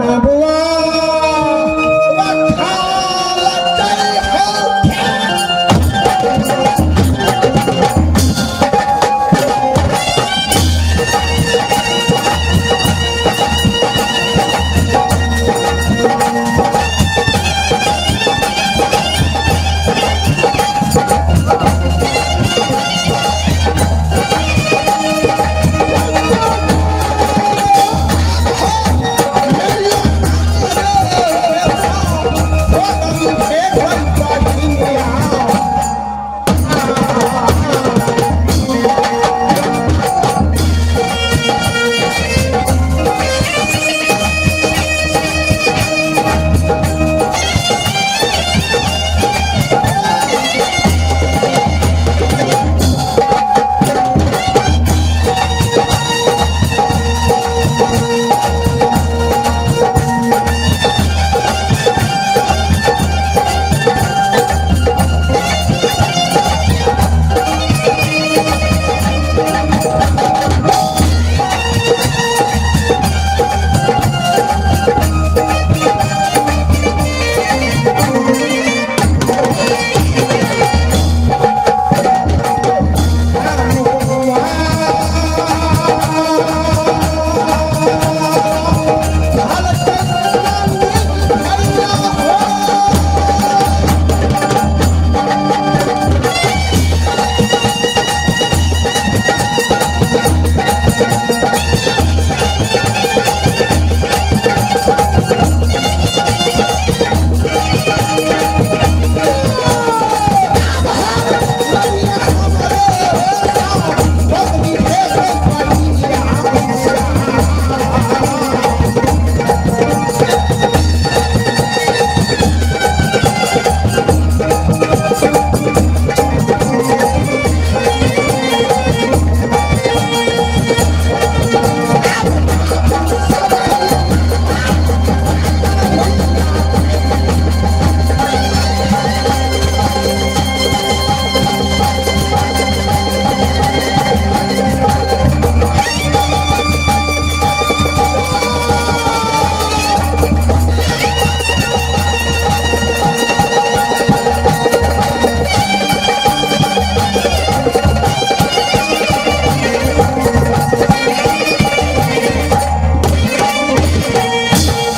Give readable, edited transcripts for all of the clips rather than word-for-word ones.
बाबुआ रखाल जय हो।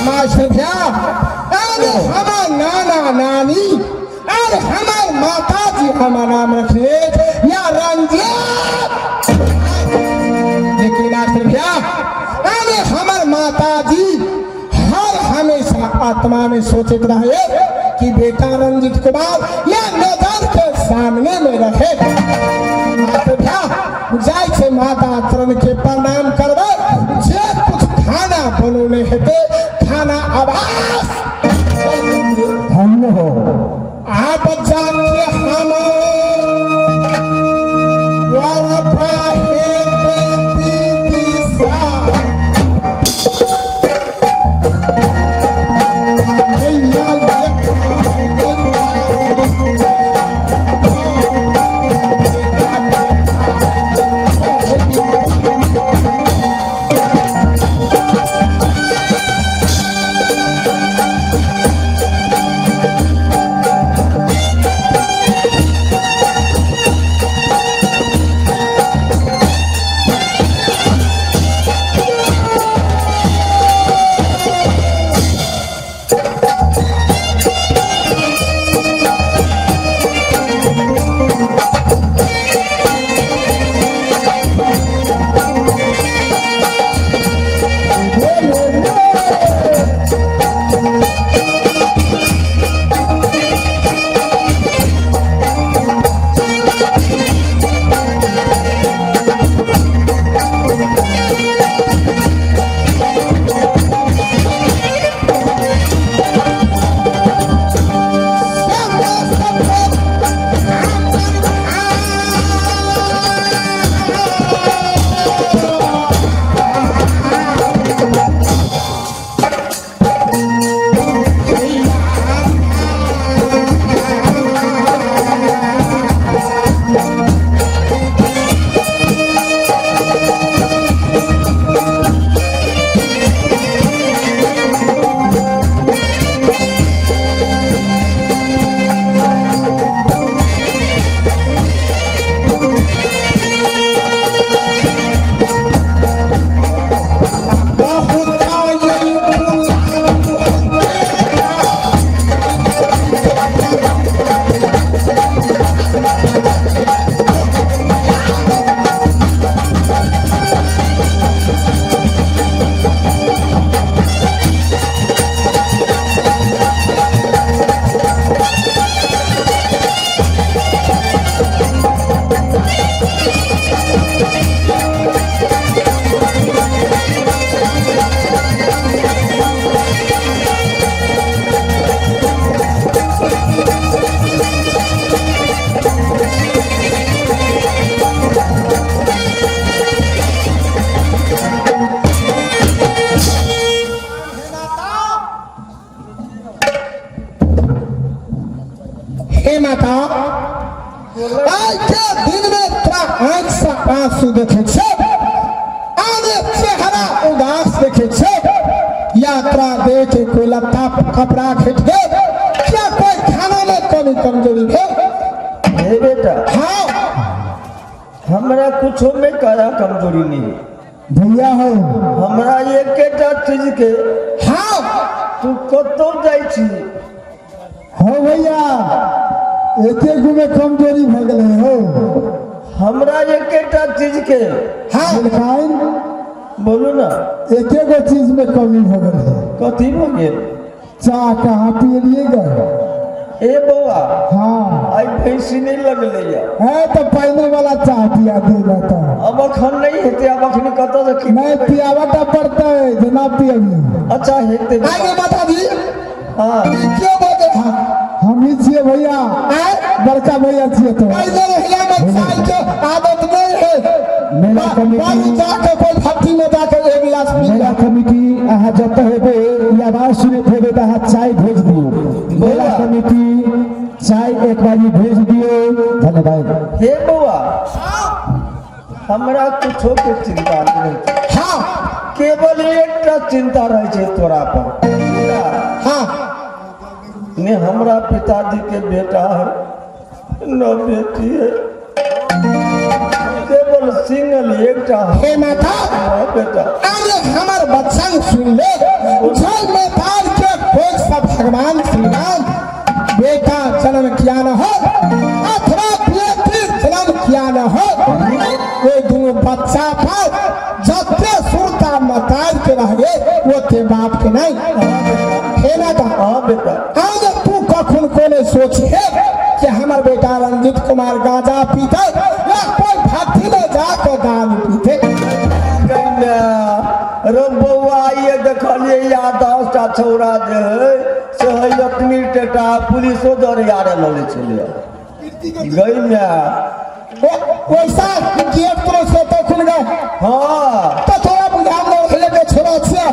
मास्टर भैया, अरे हमार नाना नानी और हमार माता जी हमार नाम रखले या रंजीत। लेकिन मास्टर भैया, अरे हमार माता जी हर हमेशा आत्मा में सोचते रहे कि बेटा रंजीत कुमार या नजर के सामने में रहे। मास्टर भैया, जाय से माता चरण के प्रणाम करबै, जे कुछ खाना बनौने हेतै खाना आवास धन्य हो। आप जाके हम माता, आइ के दिन में तोरा आँखि से आंसू देखे छे, आने चेहरा उदास देखे छे, यात्रा देख के कोई लत्ता कपड़ा घट गए क्या कोई खाना में कमी कमजोरी भेल? हे बेटा। हाँ। हमरा कुछो में काया कमजोरी नहीं है। भैया हो। हमरा एकेटा चीज के। हाँ। तू कतौ जाइ छी। हो भैया, एके गो में कमजोरी भऽ गेलै हो। हमरा एकेटा चीज के। हाँ। मलकाइन। बोलू ना। एके गो चीज में कमी भऽ गेलै। कथी भऽ गेल? चाह कहाँ पियलियै गे? ए बौआ। हाँ। आइ भैंसी नहि लगलैया। है तऽ पानि वाला चाह पिया देला तऽ। अब अखन नहि हेतै, आब अखन कतऽ से? नहि, पियाबऽ तऽ पड़तै, जेना पियबियौ। अच्छा, हेतै। आगे माता जी। हाँ। क्यों बोले? हाँ। हम ही छियै भैया। आय? बड़का भैया छियै तो। पहले रहिया में चाय के आदत नहीं है। मेला कमिटी। बाबू जाके कोई भट्टी में जाके एक गिलास पी मेला ले। कमिटी, अहाँ जतऽ हेबै, ई आवाज सुनैत हेबै तऽ अहाँ चाय भेज दियौ। मेला कमिटी, चाय एक बारी भेज दियौ। धन्यवाद। हे बौआ, हमरा कुछो के चिंता नहि रहै छै। हाँ। केवल एकटा चिंता रहै छै तोरा पर। हाँ। ने हमरा पिताजी के बेटा है न बेटी है, केवल सिंगल एकटा है। हे माता। हाँ बेटा। अरे हमर बच्चन सुन ले, जल में तार के कोई सब भगवान श्री राम बेटा जन्म किया न हो अथवा बेटी जन्म किया न हो, वो दोनों बच्चा पर जते सुरता मतार के रह गए ओते बाप के नहीं। हे माता। हाँ बेटा। आज तू कखन कोने सोच है कि हमर बेटा रंजित कुमार गांजा पीते या कोई भट्टी में जाकर दारू पीते? रो बौआ, ये देखलियै या 10टा छौड़ा जे है से है अपनी टेटा, पुलिसो डर यारे लऽ लै छलै गई माय। वैसा गेट तो से तो खुल गए। हाँ। तो थोड़ा बुझा लो के छोड़ा छिया।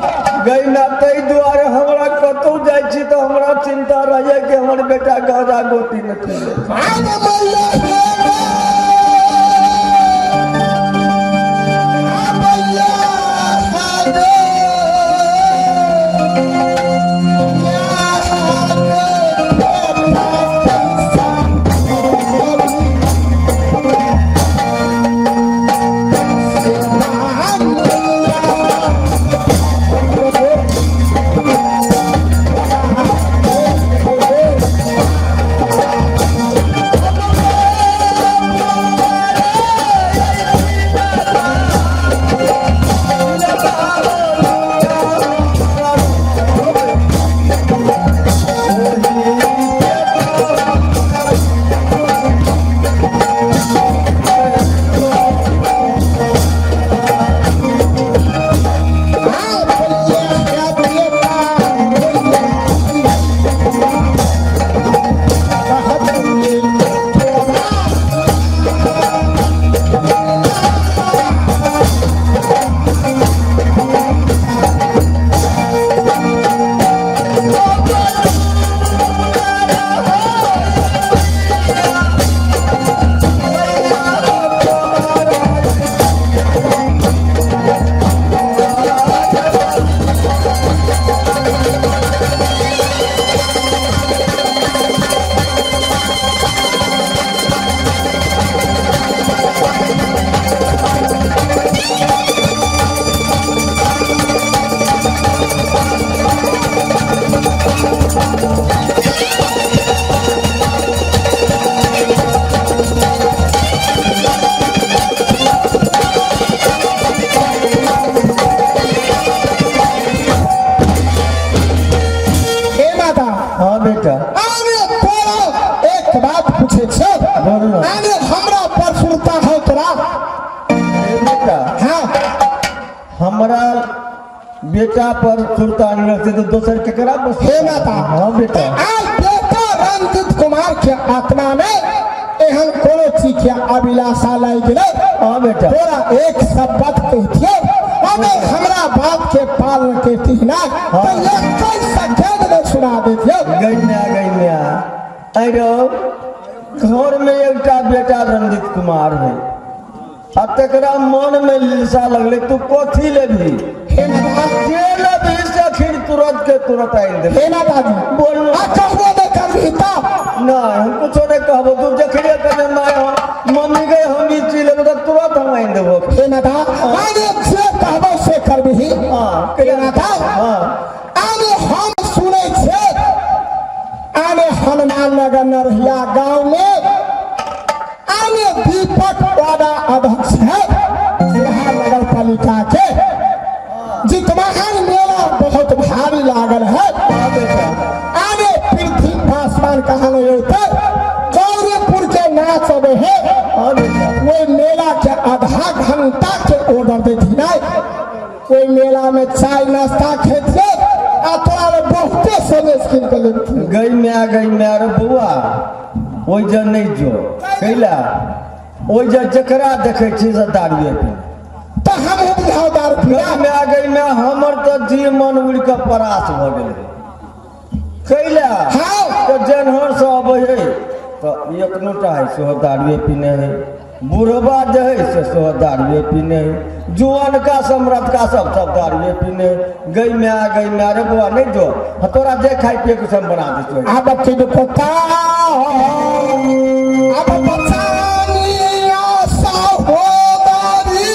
गई ना, ताहि दुआरे हमरा कतौ जाइ छी तऽ हमरा चिंता रहैया कि हमर बेटा गाँजा गोटी नहि खेलै। आज मैया हे रे, आ मैया हे रे, या रे बेटा पैसा। हे माता। हाँ बेटा। अरे तोरा एक बात पूछे छे। बोल ना। अरे हमरा पर सुरता है तोरा? हे बेटा। हाँ। हमरा बेटा पर सुरता नहि रखते तऽ दोसर केकरा पर? हे माता। हाँ बेटा। आज बेटा रंजित कुमार के आत्मा में एहन कोनो चीज के अभिलाषा लागि गेलै? हाँ बेटा। तोरा एक शपथ कहतियो, अगर हमरा बात के पालन करती ना तो 21 सेकेंड में सुना देतियो। गई म्या, गई म्या, अरे। घर में एकटा बेटा रंजीत कुमार है आ तकरा मन में लिलसा लगले, तू कथी लेबही? हे माता। जे लेबही से अखिर तुरंत के तुरंत आनि देबै। हे माताजी। बोल। आ कहबो नहि करबही तऽ? नहीं, हम कुछो नहीं कहबो। तू जखने कहबे माय हम मम्मी गए हम ई चीज लेबो, तऽ तुरंत हम आनि देबो। हे माता, अरे जे कहबो से करबही। हाँ। हे माता। हाँ। अरे हम सुनै छियै, अरे हनुमान नगर नरहिया गांव में अरे दीपक वाडा अध्यक्ष है बिहार नगर पालिका के, जितवाहन मेला बहुत भारी लागल है। अरे पृथ्वी पासवान कहाँ नहीं होते, गौरीपुर के नाच अबे है। हाँ बेटा। वही मेला के आधा घंटा के ऑर्डर देती नहीं, ओहि मेला में चाय नाश्ता खेतिए आ तोरा ले बहुते सनेस कीन के लेतिए। गई माय, गई माय रे बौआ, ओहि जे नहि जो कैला, ओहि जे जकरा देखै छी से दारुए पी। तऽ हमहूँ बुझाउ दारू गई पीना। माय, गई माय, हमर तऽ जी मन उड़ि कऽ परास भऽ गेलै। कैला? हाँ। तऽ जेनहर से अबै है तऽ एतनो टा है सेहो दारुए पीने है, बुढ़बा जे है से सेहो दारुए पीने है, जुअनका समरतका सब सब दारुए पीने है। गई माय, गई माय रे बौआ, नहि जो, हाँ, तोरा जे खाइ पिए के सब बना दै छियौ। आब की कोता, आब बचानिया सहोदरी।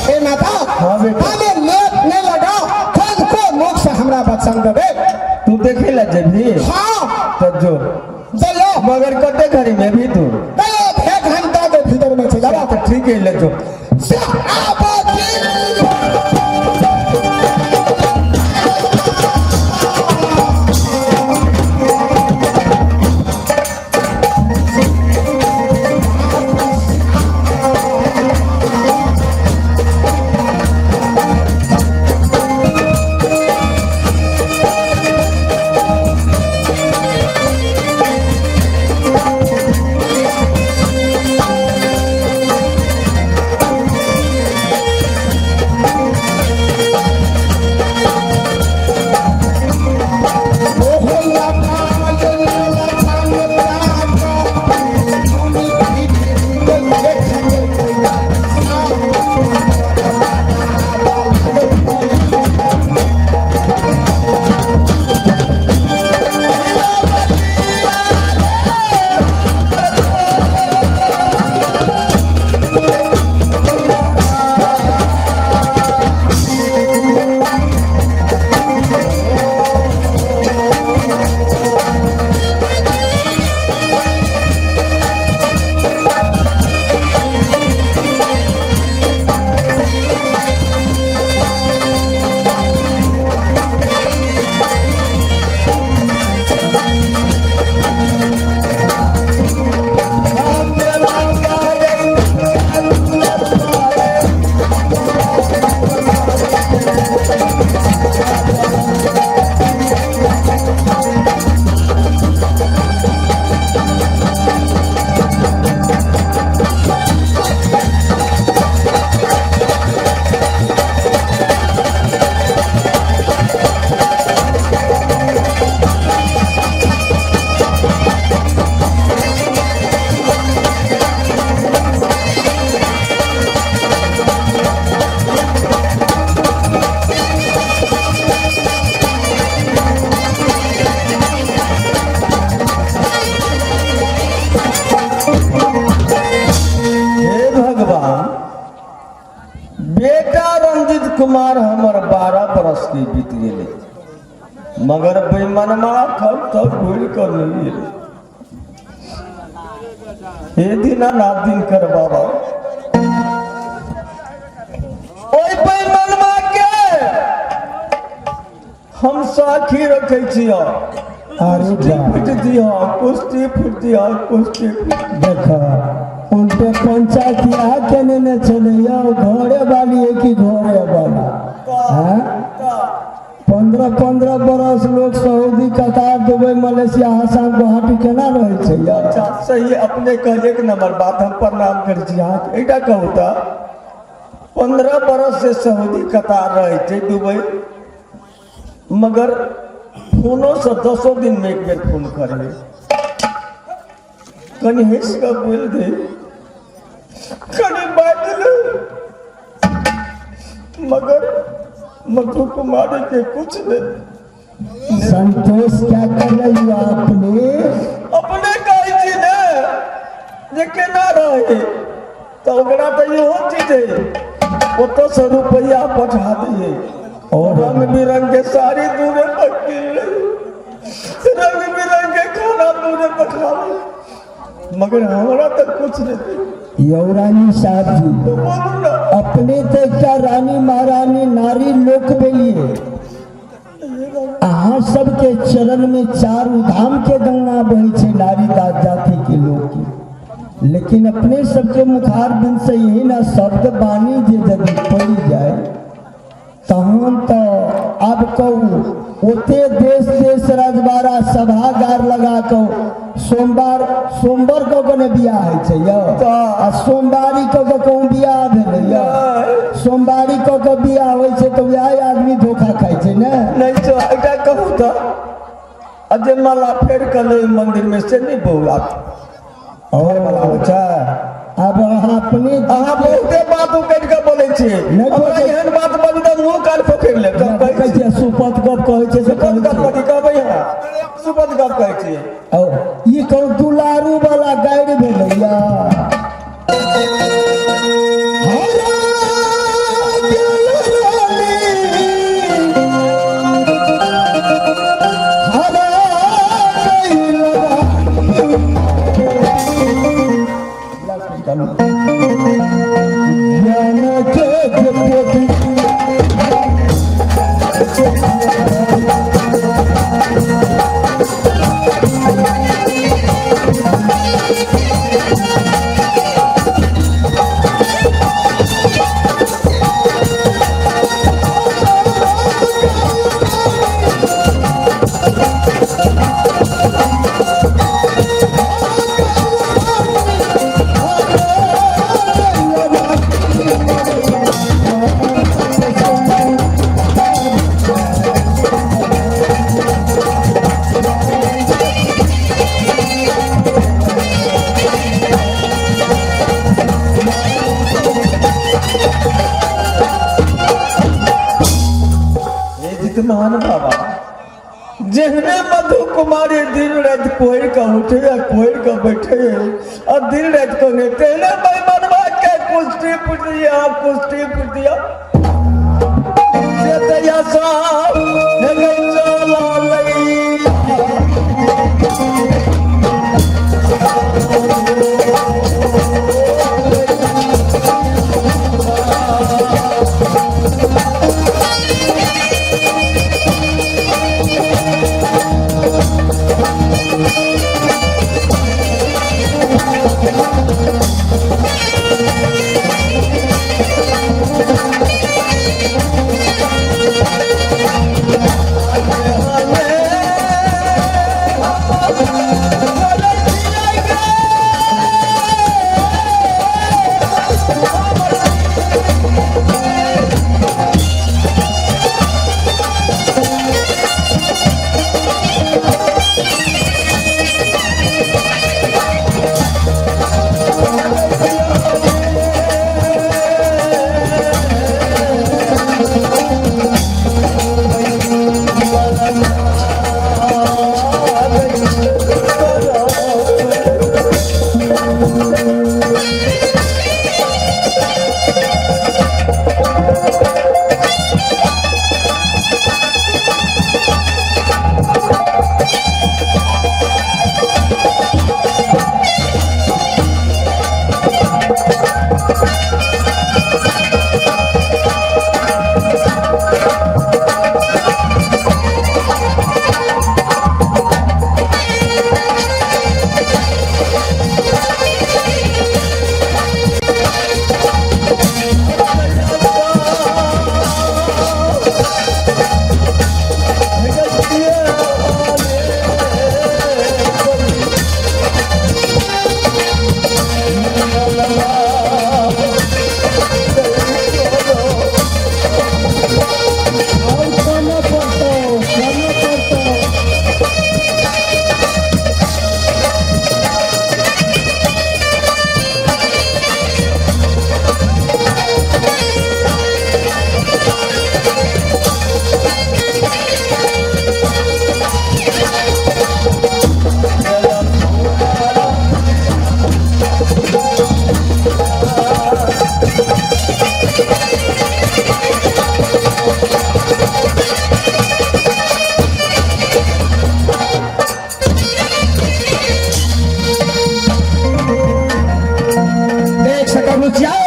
हे माता। हाँ बेटा। हमें लेट नहीं लगा, खुद को मुख से हमरा वचन देबे। तू देखे ला जेबही? हाँ। तऽ जो। चलो। मगर कते घड़ी में भी तू? एक घंटा के भीतर में चल जाबा। तऽ ठीक है, ले जो। से आब कुमार हमर 12 बरस के बीत गेलै, मगर बेईमानमा एखन तक घुरि कऽ नहि एलै। हे दीनानाथ दिनकर बाबा, ओहि बेईमानमा के हम साखी रखै छियै। अरे कुश्ती बा फुटि दिह, कुश्ती फुटि दिह, कुश्ती। देख, उनके पंचायत यहाँ केने ने छलै यौ, घरे वाली है कि घरे वाला हैं? 15-15 बरस लोग सऊदी, कतार, दुबई, मलेशिया, आसाम, गुवाहाटी केना रहै छै यौ? अच्छा सही, अपने कहलियै एक नंबर बात, हम प्रणाम करै छी अहाँके। एकटा कहू तऽ, 15 बरस से सऊदी, कतार रहै छै, दुबई, मगर फोनोसँ 10 दिनमे एक बेर फोन करै, कनि हँसि कऽ बोलि दे, कनि बाजि ले, मगर मधु कुमारी के कुछ नहीं। संतोष, क्या कर रही हो आपने? अपने कहै छी ने जे केना रहै, तऽ ओकरा तऽ इहो चीज है, ओतऽसँ रुपैआ पठा दियै और रंग बिरंग के साड़ी दूरे पर कीन ले, रंग बिरंग के खाना दूरे पर खा ले, मगर हमरा तऽ कुछ नहीं। यौ रानी साहब जी। तो बोलू ना। अपने तऽ एकटा रानी महारानी नारी लोक भेलिए। अहाँ सबके चरण में चारू धाम के गंगा बहै छै नारी जाति के लोक के, लेकिन अपने सबके मुखार बिन से यही ना शब्द वाणी जे यदि पड़ि जाए तहन तऽ आब कहू, ओते देश देश रजवाड़ा सभागार लगा कऽ सोमवार सोमवार कऽ के ने बियाह होइ छै यौ? आ सोमवारी कऽ के कहूँ बियाह भेलै यौ? सोमवारी कऽ के बियाह होइ छै तऽ वएह आदमी धोखा खाइ छै ने। नहि तो एकटा कहू तऽ, आ जे माला फेर कऽ लै मंदिर में से नहि बौआ वाला होइ छै? आब अहाँ अपने अहाँ बहुते बात उकटि कऽ बोलै छियै। नहि हमरा बोलै। एहन बात बजू तऽ मुँह कान पकड़ि लेब तऽ कहै कहै छी। छियै, सुपत गप कहै छै से। सुपत कहै गप छियै। कथी कहबै अहाँ? सुपत गप कहै छियै। औ, ई कहू, दुलारू वाला गाड़ि भेलैया। हरा गेल रानी, हरा गेल रानी। ज्ञान के जे पोथी। हे जितमान बाबा, जेहने मधु कुमारी दिन राति कोरि कऽ उठे आ कोरि कऽ बैठे आ दिन राति कहने, तेहने बेईमानवा के कुश्ती पुटिया, कुश्ती पुटिया से तैया साहब हे गई चला लई।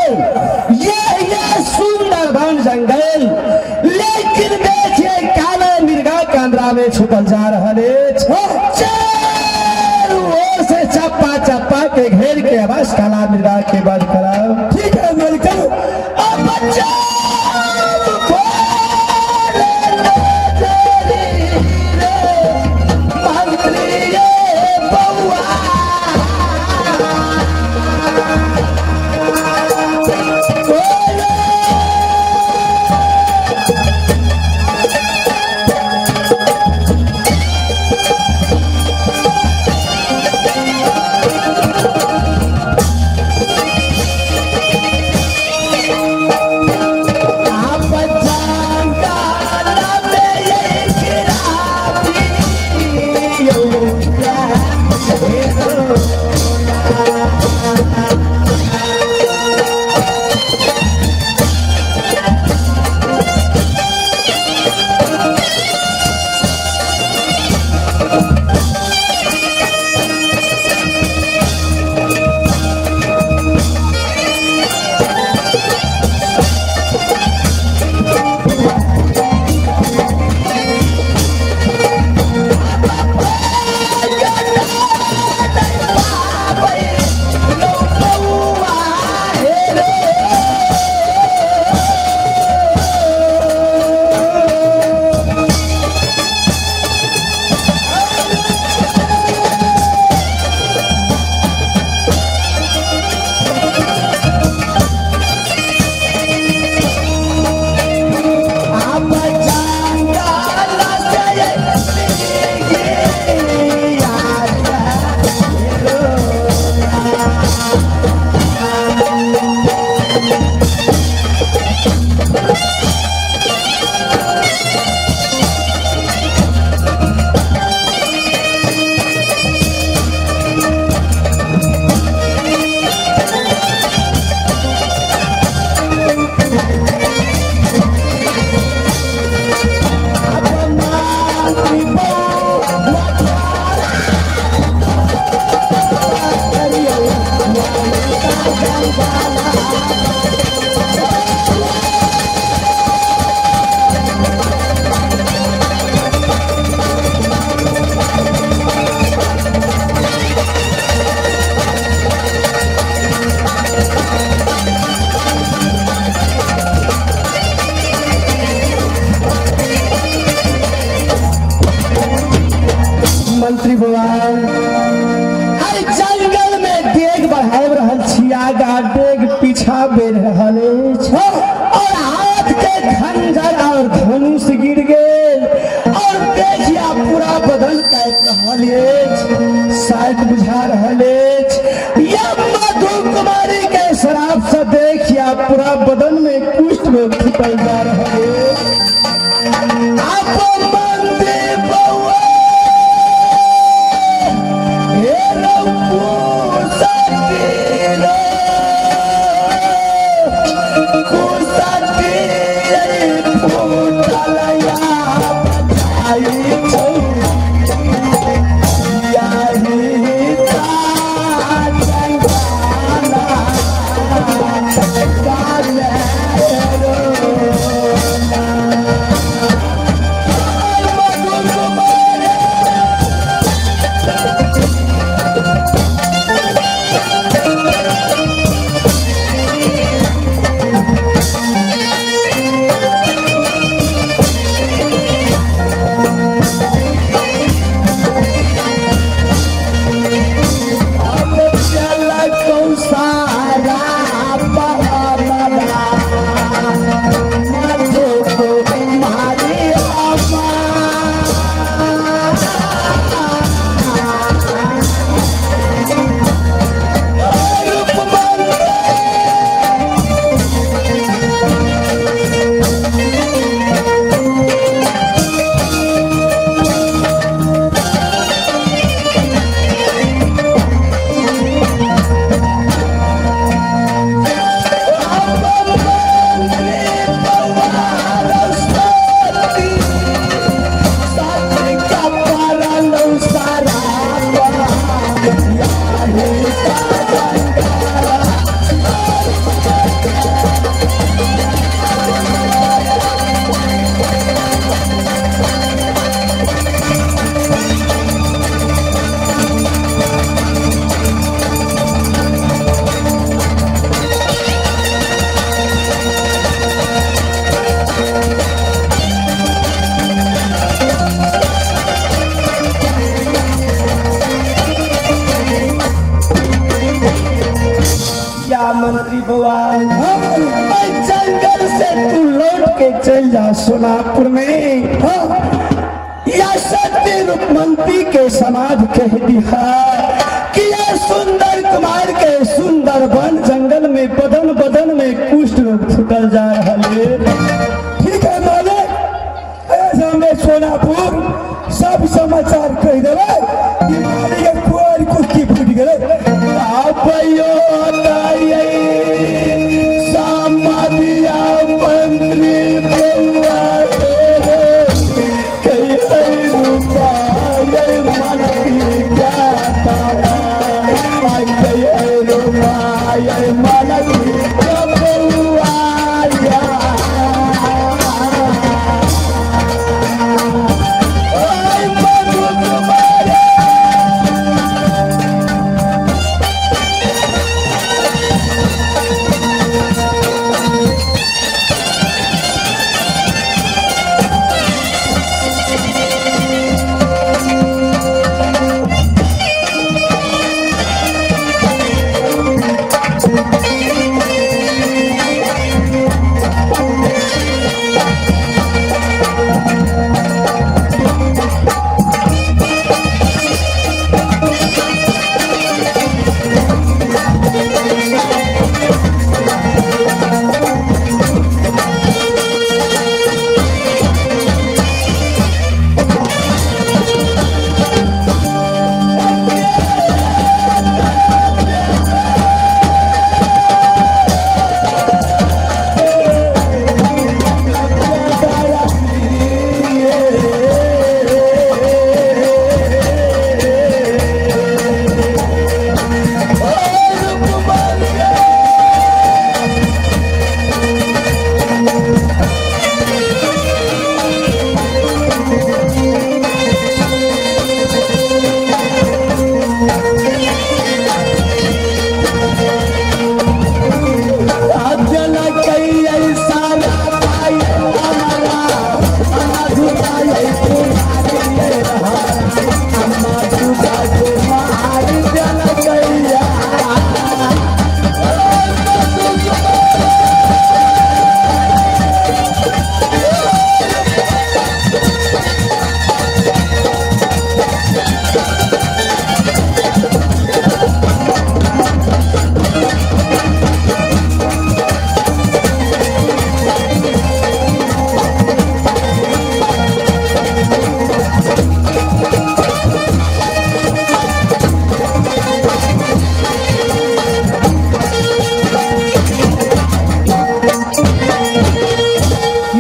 ये सुंदर वन जंगल, लेकिन देखिए काला मिर्गा कंदरा में छुपल जा रहल अछि। चारू ओर से चप्पा चप्पा के घेर के बस काला मिर्गा के बंद कराओ। ठीक है मालिक, चलो। अब बच्चा मंत्री ये बउआ मंत्री बउआ, हर जंगल में डेग बढ़ाब रहल छी, आगा डेग पीछा बढ़ रहल अछि और हाथ के खंजर और धनुष गिर गेल और देखिया पूरा बदन काटि रहल अछि। शायद बुझा रहल अछि या मधु कुमारी के शराब से देखिया पूरा बदन में कुष्ठ रोग छुपल जा रहल अछि। आप मंत्री बउआ, हे मंत्री बउआ, एहि जंगल से तू लौट के चल जा सोनापुर में। हाँ, या सत्य रूपमंती के समाज कह दिया कि यह सुंदर कुमार के सुंदर वन जंगल में बदन बदन में कुष्ठ रोग छुटल जा रहा है। ठीक है मालिक, ऐसा हमें सोनापुर सब समाचार कह देवे कि मालिक के कुआर कुश्ती फूट गए। आपयो समाधिया मंत्री बउआ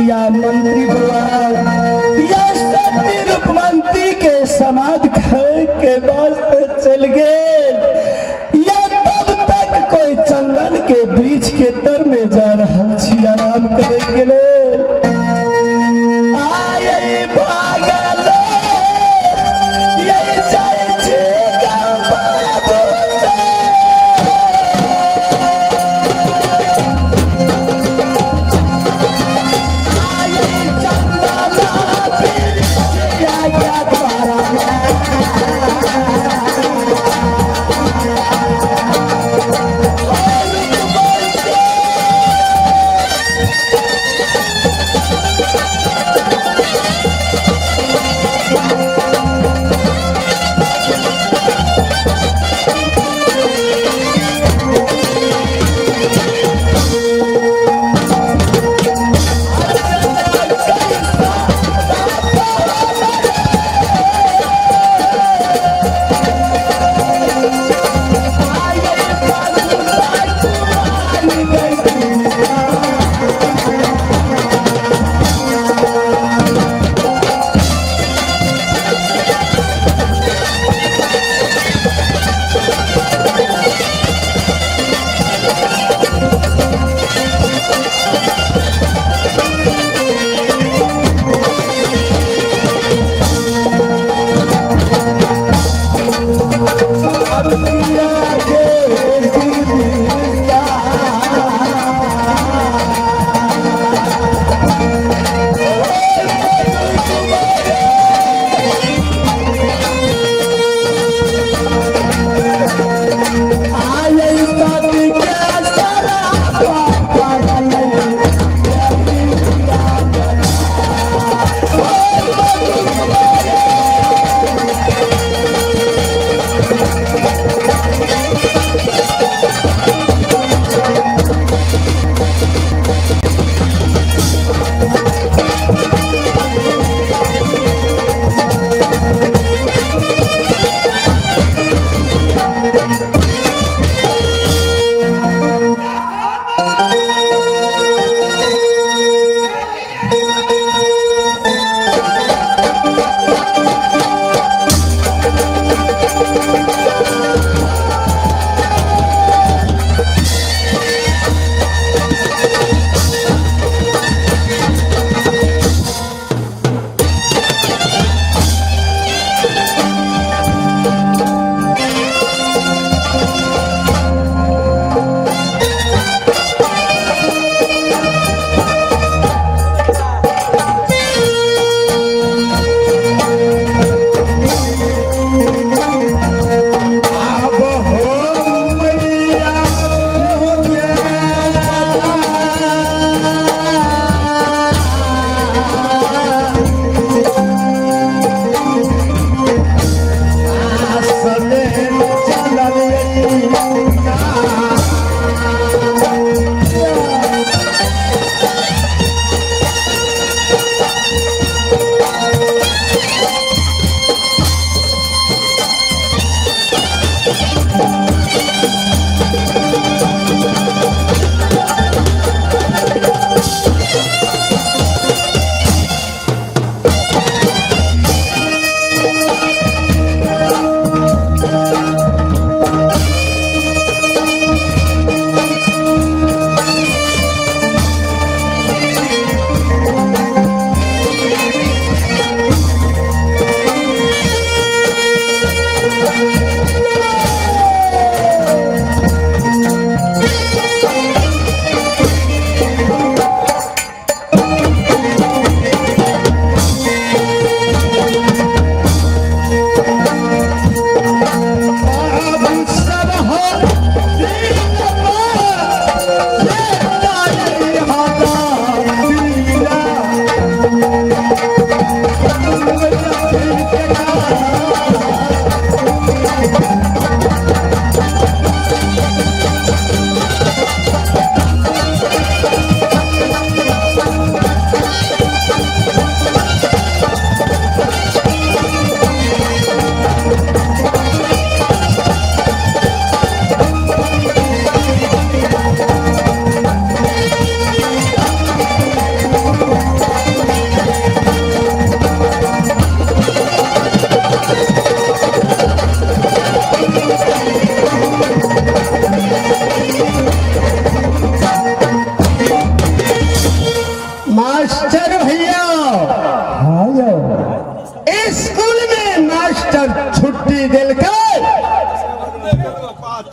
या मंत्री बउआ, या सत्य रूपमंती के समाज घर के वास्ते चल गए, या तब तक कोई चंदन के वृक्ष के तर में जा रहा छी आराम करे के लेल। आय भागल यही जाइ छी गाँव।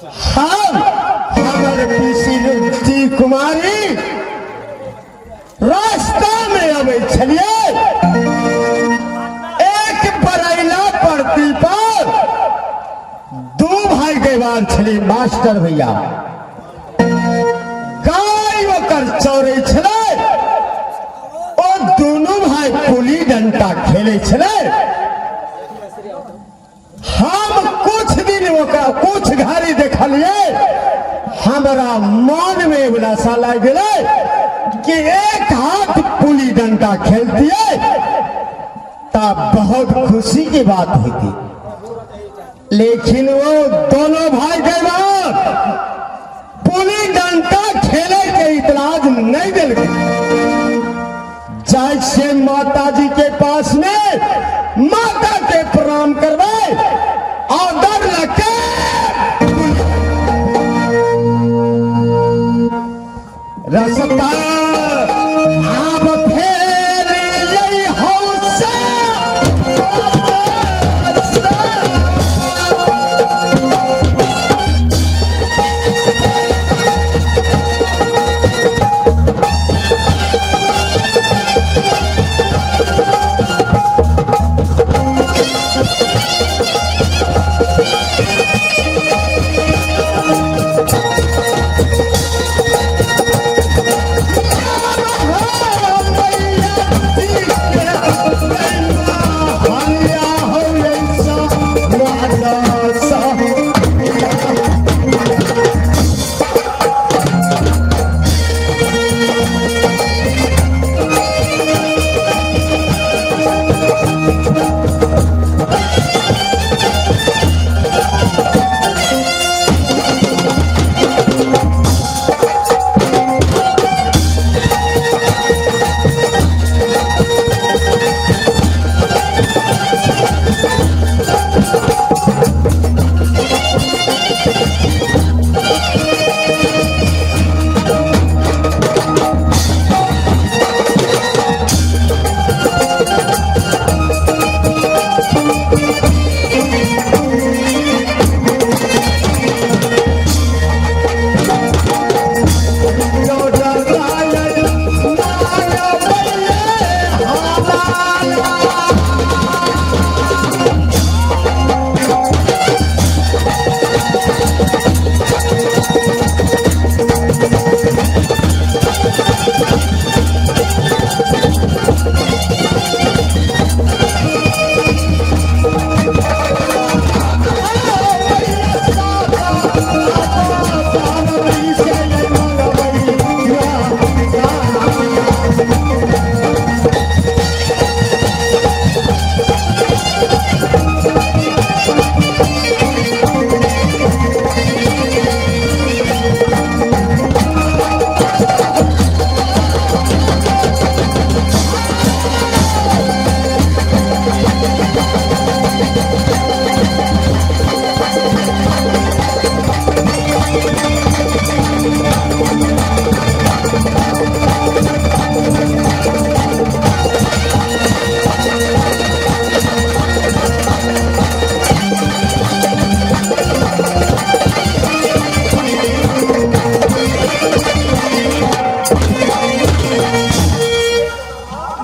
हम हमर पीसी रुचि कुमारी रास्ता में अबै छलियै, एक बरैला परती पर दू भाई गैवार छलियै मास्टर भैया। गाय ओकर चौरै छलै, ओ दुनू भाई पुली डंटा खेलै छलै। हम कुछ दिन ओकरा कुछ घड़ी देखलियै, हमरा मन में एगो नशा लागि गेलै कि एक हाथ पुली डंटा खेलतियै तब बहुत खुशी की बात होती। लेकिन वो दोनों भाई के बाद पुली डंटा खेले के इतराज नहीं दिल। जाय से माता जी के पास में माता के प्रणाम करवे ऑर्डर लगे रसता आब फेर यही हौसा।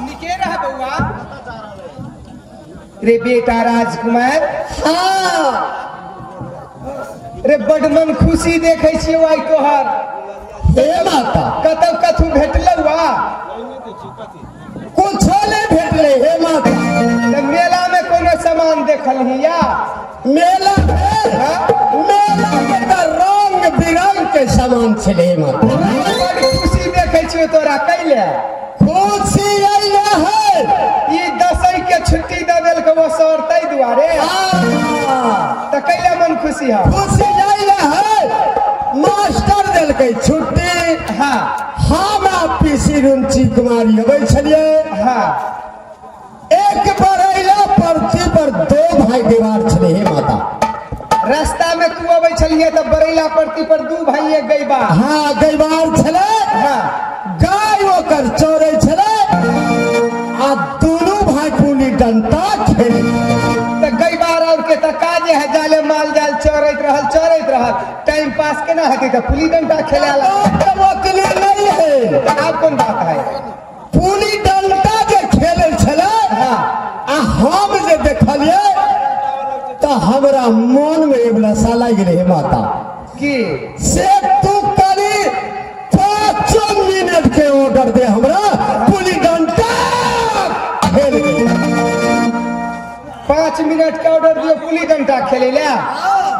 निके रह बउआ रे बेटा राजकुमार। हाँ रे, बड मन खुशी देखै छियौ आइ तोहर। हे माता, कतौ कथू भेटलौ आ? कुछो नहीं भेटले हे माता। तऽ मेला में कोनो सामान देखलही या? मेला में? हाँ? मेला में तऽ रंग बिरंग के सामान छलै हे माता। बड खुशी देखै छियौ तोरा, कैले? खुशी अइले है। ई दसैँ के छुट्टी दऽ देलकौ ओ सर, ताहि दुआरे? हाँ। तऽ कैले मन खुशी है? खुशी अइले है, मास्टर देलकै छुट्टी। हाँ। हम आ पीसी रुचि कुमारी अबै छलियै। हाँ। एक बरैला परती पर दो भाई दीवार छलै हे माता। रास्ता में तू अबै छलियै तऽ बरैला परती पर दू भाई गैबा? हाँ, गैवार छलै। हाँ। गाय ओकर चौरै छलै आ दुनू भाई पुली डंटा खेलै। तऽ गैबार और के तऽ काजे है जाले माल जाल चरैत रहल चरैत रहल, टाइम पास केना हेतै? तऽ पुली डंटा खेला ला। बात ओतने नहीं है। आब कोन बात है? पुली डंटा जे खेलै छलै आ हम जे देखलियै तऽ हमरा मन मे एगो नशा लागि गेलै हे माता की से तू करी 5 मिनट के ऑर्डर दे हमरा पुली डंटा खेल के। 5 मिनट के ऑर्डर दियो पुली डंटा खेलै ला।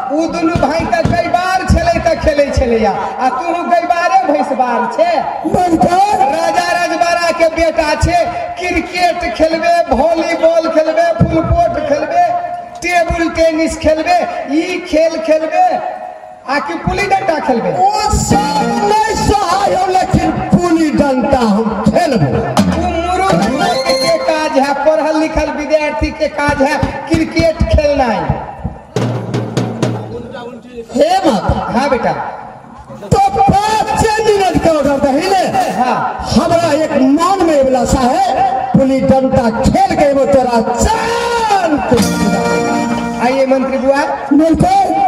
उ दुनू भाई तऽ गैबार छलै तऽ खेलै छलैया, आ तू गैबारे भैंसबार छे। राजा रजवाड़ा के बेटा छे, क्रिकेट खेलबे, वॉलीबॉल खेलबे, फुलकोट खेलबे, टेबुल टेनिस खेलबे, ई खेल खेलबे आ कि पुली डंटा खेलबे? ओ सब नहीं सहाय हो, लेकिन पुली डंटा हम खेलबो। उ मुरुख लोग के काज है, पढ़ल लिखल विद्यार्थी के काज है क्रिकेट खेलनाइ। हे माता। हाँ बेटा। तो 5 मिनट के ऑर्डर दही ने। हाँ। हमरा एक मन में एवला सा है पुली डंटा खेल के एगो तोरा चान के। आइए मंत्री बुआ,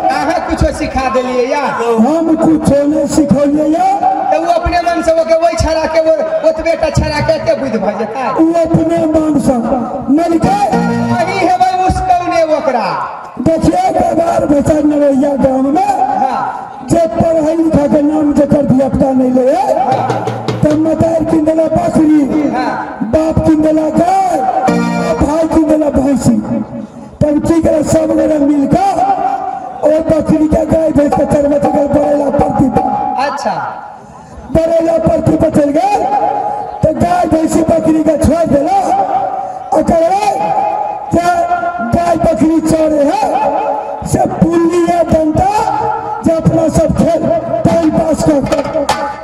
अहाँ कुछो सिखा देलिए या? हम कुछो नहीं सिखौलिए या। तऽ ओ अपने मन से ओके ओहि छड़ा के ओतबे टा छड़ा के एते बुद्धि भऽ जेतै? ओ अपने मन से मलकै। अहीं हेबै उसकौने ओकरा। देखिए व्यवहार भैसा नवैया गांव में हाँ जे पढ़ाई लिखा के नाम जकर धियापुता नहीं ले, तब मतार किन देला बकरी, हाँ बाप किन देला गाय, आ भाई किन देला भैंसी। तब की करे, सब गोरा मिलकर और बकरी के गाय भैंस के चरबे चल बरेला परती पर। अच्छा। बरेला परती पर चल गए तो गाय भैंसी बकरी के छोड़ देला और कहे जे गाय बकरी चरे है से पुल्ली है डंडा जे अपना सब खेल टाइम पास कर।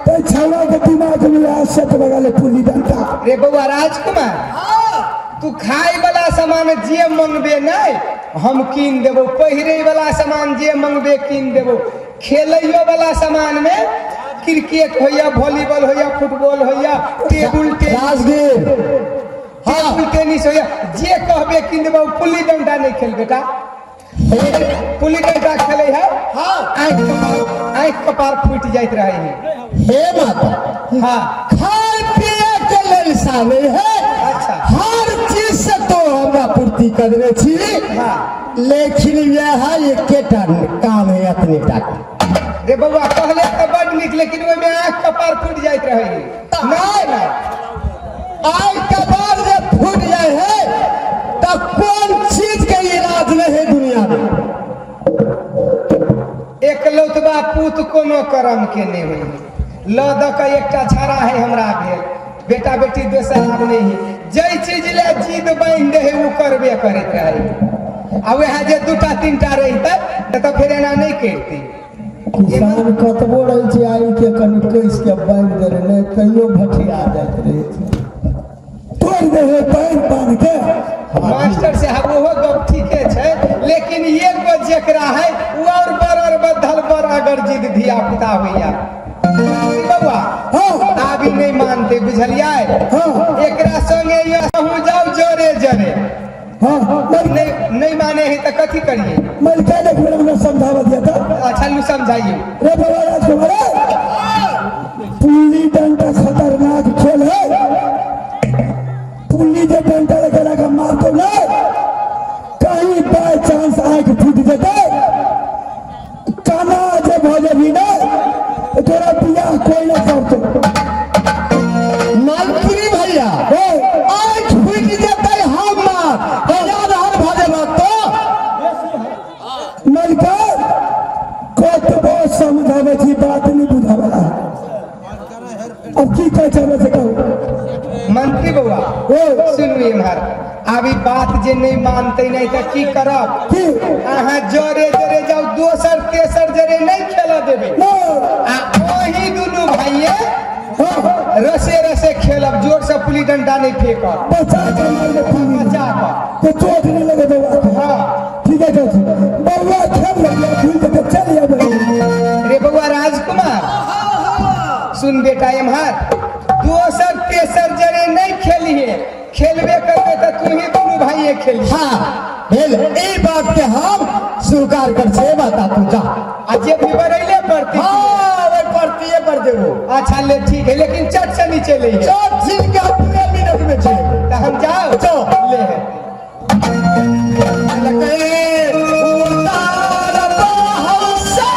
तो छौड़ा के दिमाग में आज सेट लगा ले पुल्ली डंडा। रे बौआ राजकुमार, तू खाय वाला सामान जे मंगबे नहीं हम कीन देबो, पहिरे वाला सामान जे मंगबे कीन देबो, खेलैयो वाला सामान में क्रिकेट होइया, वॉलीबॉल होइया, फुटबॉल होइया, table tennis, Rajgir. Table tennis होइया, जे कहबे कीन देबो। पुल्ली डंडा नहीं खेल बेटा। पुल्ली डंडा खेले है आँख कपार फूटि जाइत रहे है। हे माता। हाँ। खाए पिए के लेल साले है। अच्छा। हर चीज से तो हमरा पूर्ति करने छी। हाँ। लेकिन यह एकेटा काम है अपने टा के। रे बौआ, कहले तऽ बड नीक, लेकिन ओहिमे आँख कपार फूटि जाइत रहे है। नहीं नहीं, आइ कपार जब फूट जाए है तब कौन चीज के इलाज नहीं है दुनिया में। एकलौतबा पूत कोनो करम के नहीं होई, ल दऽ के एकटा छाड़ा है हमरा भेल, बेटा बेटी दोसर आब नहीं है। जै चीज ले जिद बान्हि दे है ओ करबे करैत रहे, आ वएह जे दूटा तीनटा रहितै तऽ फेर एना नहि करितै। किसान कतबो रहै छै आइ के कनि कसि के बान्हि दे रहै, तैयो भठिया जाइत रहै छै। तोड़ दे है पानि बान्हि के। मास्टर साहब, ओहो गप ठीके छै, लेकिन एगो जेकरा है ओ और बड़ बद्धल बड़ अगर जिद धिया पुता होइया। बौआ, आब ई नहीं मानते, बुझलियै? हाँ। एकरा संगे अहूँ जाउ जरे जरे। हाँ। नहीं नहीं माने है तऽ कथी करिए? मलिका देख मेरा हमरा समझावा दिया था। अच्छा, लू समझाइए। रे बाबा राजकुमार, पुल्ली डंडा खतरनाक खेल है। पुल्ली जे डंडा लगा के मारतो ना, कहीं बाय चांस आंख फूट जेतै, काना जे भऽ जेबही ना, तो तोरा बियाह कोई ना करतो। मंत्री भैया, आँख फूटि जेतै हमर, याद भऽ जेबह तो। मलिका, कतबो समझाबै छी बात नहीं बुझावला। अब की कहै छै हमरा से कहू। मंत्री बौआ, ओ। सुनू इम्हर, आब ई बात जे नहीं मानते नहीं तऽ की करब? की? अहाँ जरे जरे जाउ, दोसर तेसर जरे नहीं खेलऽ देबै। नहीं। आ ओही दुनू भाइये हाँ। रसे रसे खेलब, जोर से पुली डंडा नहीं फेंकब। बचा के मारले पुल्ली। बचा कऽ। तो चोट नहीं लगे बउआ के। हाँ। ठीक है चाची, बउआ खेल रही भूल के चल आबै। रे बौआ राजकुमार, सुन बेटा एम्हर, दोसर तेसर जरे नहीं खेलिए, खेलबे करबे तऽ तू ही दुनू भाइये खेलिए। हाँ भेल, ई बात के हम स्वीकार कर छे माता तू जा। आ जे भी बरैले पड़ती। हाँ वही परतिये पर देबो। अच्छा ले ठीक है, लेकिन चट से नीचे ले। चट छीन के पूरे मिनट में चले। तो हम जाओ। जाओ। ले है। उतार बाहु से।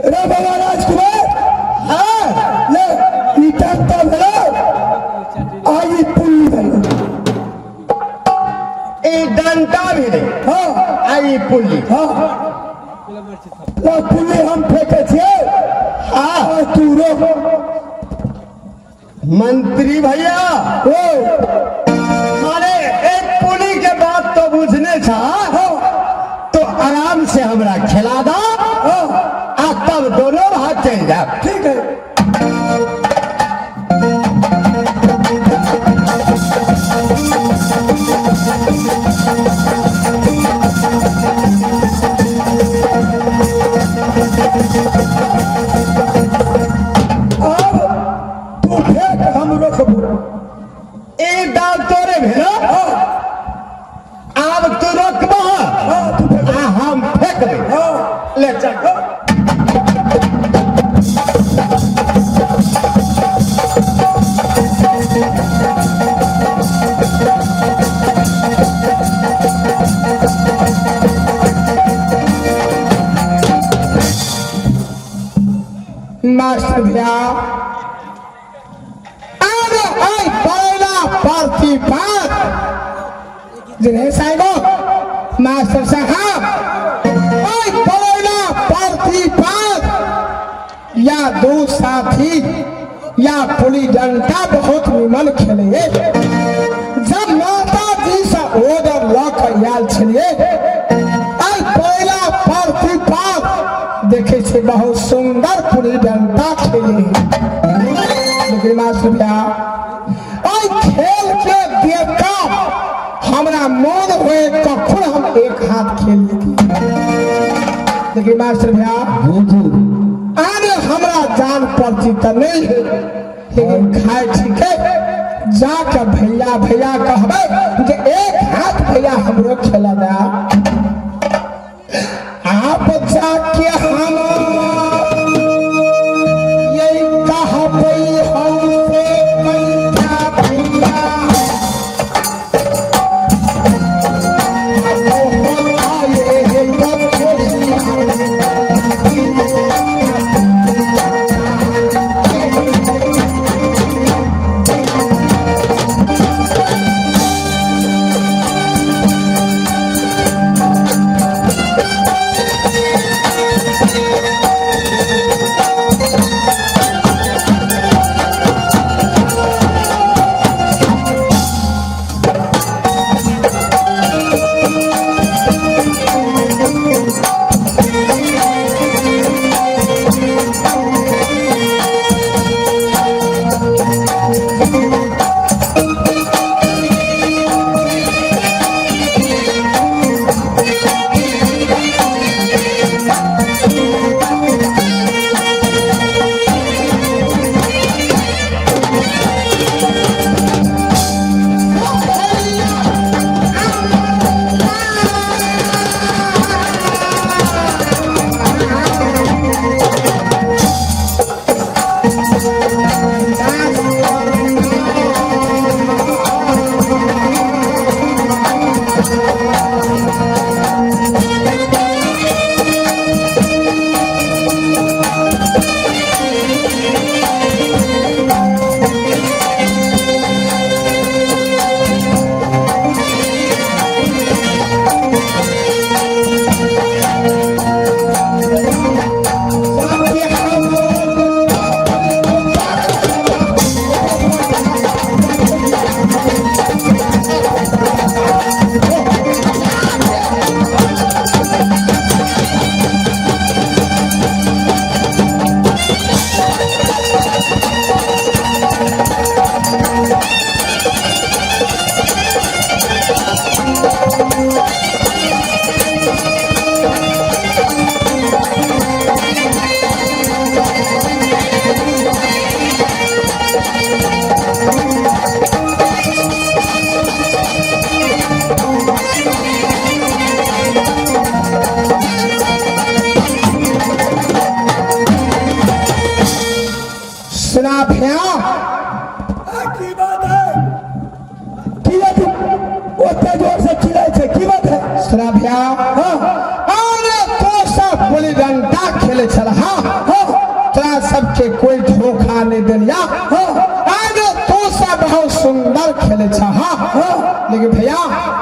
रे बाबा राजकुमार। हाँ ले ई डंटा भेलो आ ई पुल्ली भेलो। ई डंटा भेलै। हाँ आ ई पुल्ली। हाँ ले पुल्ली हम फेंके छियै। हाँ आ तू रोक। मंत्री भैया ओ माने एक पुली के बात तो बुझने छा। हाँ तो आराम से हमरा खिला दा। हाँ आ तब दोनों भाग चल जा। ठीक है। अब तू फेंक हम रोकबो। ई दाव तोरे भेलो। हाँ आब तू रोकबह। हाँ तू फेंक। आ हम फेंकबे। हाँ ले चल। मास्टर भैया अरे आई पहला परती पर जिन्हें साहिबो मास्टर साहब आई पहला परती पर या दो साथी या पुली डंडा बहुत निमन खेले। जब माता जी से ऑर्डर लऽ के आयल छलिए आई पहला परती पर देखे छे बहुत सुंदर पुली डंडा खेले। लेकिन मास्टर भैया ओहि खेल के देखकर हमरा मन होए कखन हम एक हाथ खेल लेती। लेकिन मास्टर भैया जी जी आने हमरा जान पड़ती तो नहीं है, लेकिन खाए ठीक है जाके भैया भैया कहबे जे एक हाथ भैया हमरो खेला दा। आप जाके हम यही कहबे हमसे कैसा भैया एते जोर से चिल्लाइ छै की बात है? सुना भैया। हाँ। अरे तो सब गुल्ली डंडा खेले छल। हाँ। हाँ। तोरा सबके कोई धोखा नहीं देलिया। हाँ। अरे तो सब बहुत सुंदर खेले छ। हाँ। हाँ। लेकिन भैया,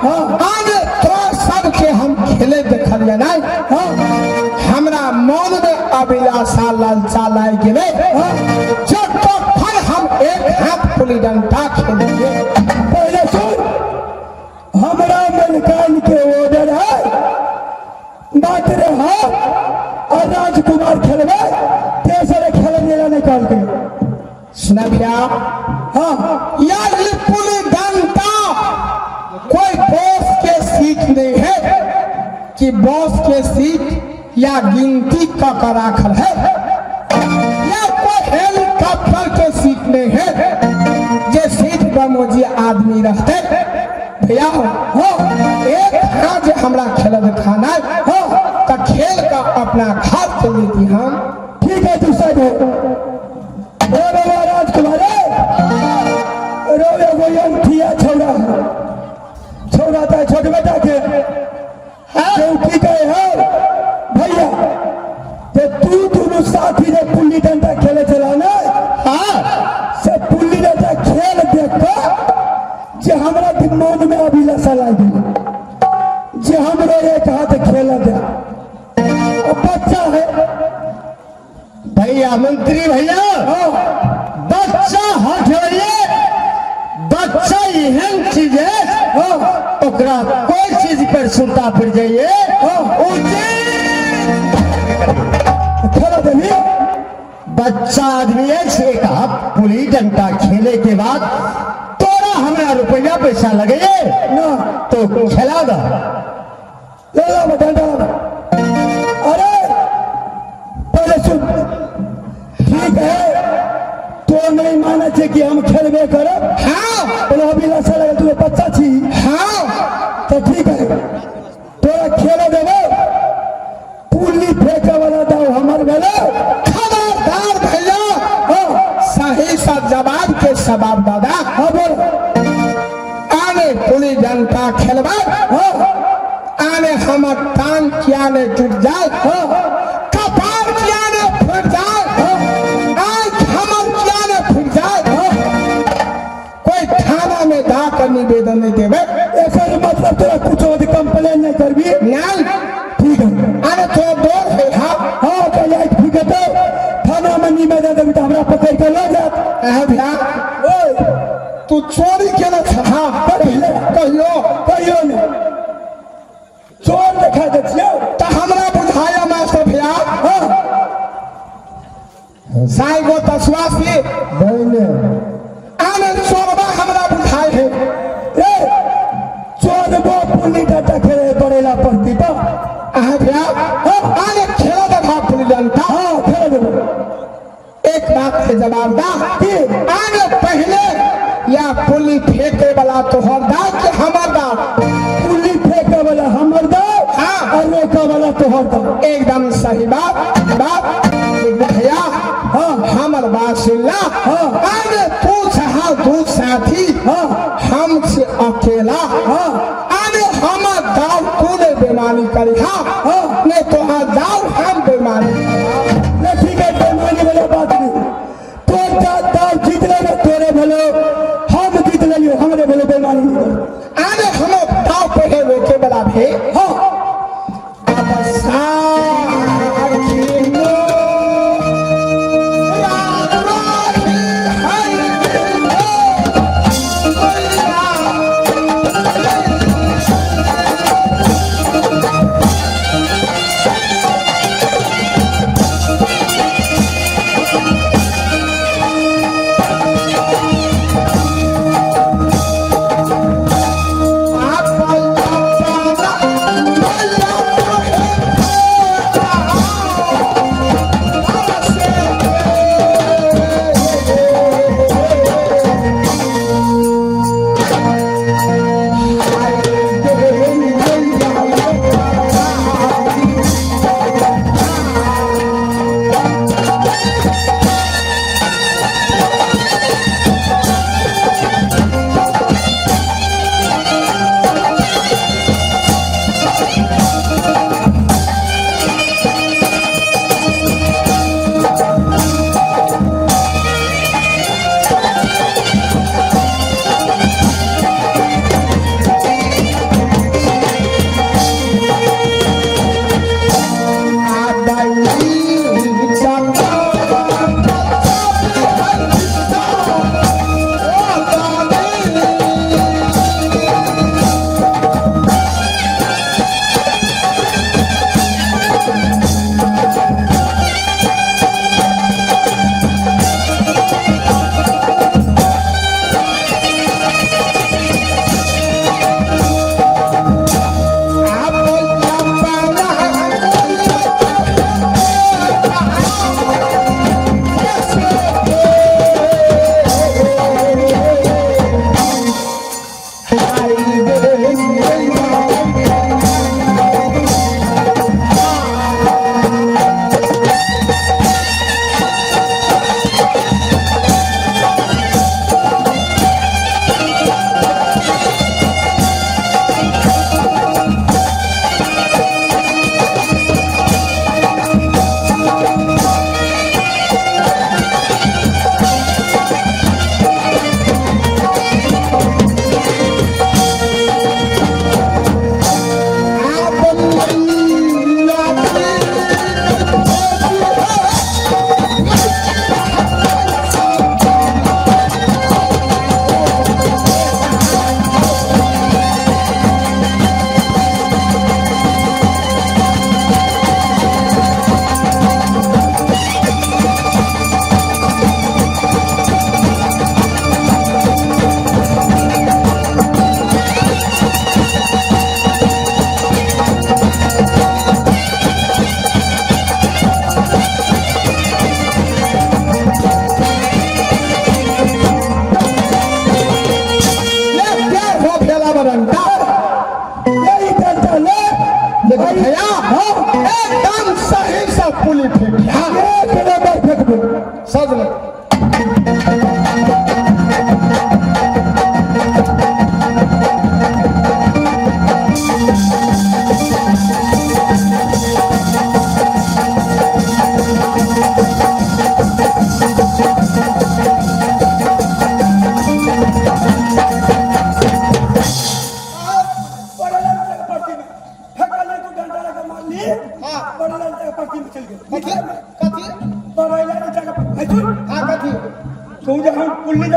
हाँ। अरे तोरा सबके हम खेले देखलिए नहीं। हाँ। हमरा मन में अभिलाषा लालचा लागि गेलै। हाँ। जो तखन हम एक हाथ गुल्ली डंडा खेलिए। पहले सुन, हमरा मलकान के ऑर्डर है, मात्र हम और राजकुमार खेलबै, तेसर खेले देला नहीं कहलकै। सुना भैया। हाँ। यार, ये पुली डंडा कोई बॉस के सीट नहीं है कि बॉस के सीट या गिनती का राखल है, या कोई हेलीकॉप्टर के सीट नहीं है जे सीट बमोजी आदमी रहते। भैया हाँ। एक हाथ जे हमरा खेल खाना हाँ। तो खेल का अपना घर चल जेती हम। ठीक है, तू साइड हो। ए बाबा राजकुमार, ए रो, एगो अंठिया छौड़ा है, छौड़ा था छोट बेटा के हाँ? की कहे है भैया ते तू दुनू साथी जे पुल्ली डंडा खेले चला ना। हाँ। से पुल्ली डंडा खेल देख के जे हमरा मन में अभिलाषा लागि गेल जे हमरो एक हाथ खेल दे। ओ बच्चा है। भैया, मंत्री भैया। हाँ। बच्चा हट होइए, बच्चा एहन चीज है, हाँ। ओकरा कोई चीज पर सुनता पड़ जाइए। हाँ। उ चीज खेला देवी। बच्चा आदमी है, से एक हाथ पुली डंडा खेले के बाद तोरा हमरा रुपया पैसा लगे ना। तो खेला दा। ले ला डंडा ला। अरे पहले सुन, ठीक है, तो नहीं माने छे कि हम खेलबे करब। हाँ। बोलो, अभिलाषा लगे, तू बच्चा छी। हाँ। तो ठीक है, तोरा खेले देबो। पुल्ली फेंके वाला दाव हमर भेलो। खबरदार भैया। हाँ। सही सा जवाब के सवाब दादा। हाँ, बोल। आने पुली डंडा खेलबा, हाँ। आने हमर टांग किया ने टूट जाए, हाँ। कपार किया ने फूट जाए, आंख हमर किया ने फूट जाए, कोई थाना में जाकर निवेदन नहीं देवे। एकर मतलब तोरा कुछ कंप्लेन नहीं करबी? नहीं। ठीक है। अरे तो डर है। हाँ। हाँ, तो लाइट फूकतो थाना में निवेदन देबी तऽ हमरा पकड़ के लऽ जायत। अहे भैया, ओए। तू चोरी केने छ? हाँ, कहियो? कहियो नहि। चोर देखा दै छियौ। तऽ हमरा बुझाया मास्टर भैया, हाँ। साई गो तसवा से बहने। आने चोरबा हमरा बुझाय है। ए चोरबो पुल्ली डंडा खेले पड़ेला पड़ती पर। अहे भैया, आने खेला देखा पुली डंडा। हाँ, खेले देबो। एक बात के जवाब दा। की? आने पहले या पुली फेंके वाला तोहर दा कि हमर दा? पुल्ली फेंके वाला हमर दाव। हाँ। और रोके वाला तोहर दाव। एकदम सही बात बात भैया। हाँ। हमर बात सुनला। हाँ। आने तू छहा दू साथी, हाँ। हम से अकेला। हाँ। आने हमर दाव तू ने बेमानी करी। हाँ। हाँ। नहीं तो हाँ दाव हम बेमानी। नहीं, ठीक है, बेमानी वाला बात नहीं। तोर दाव जीत लेबे तोरे भेलो, हम जीत लेलियो हमरे भेलो, बेमानी नहीं करबो। आने हम दाव पहले रोके वाला भे। हाँ। अब साखी राम राही हरि आप अपना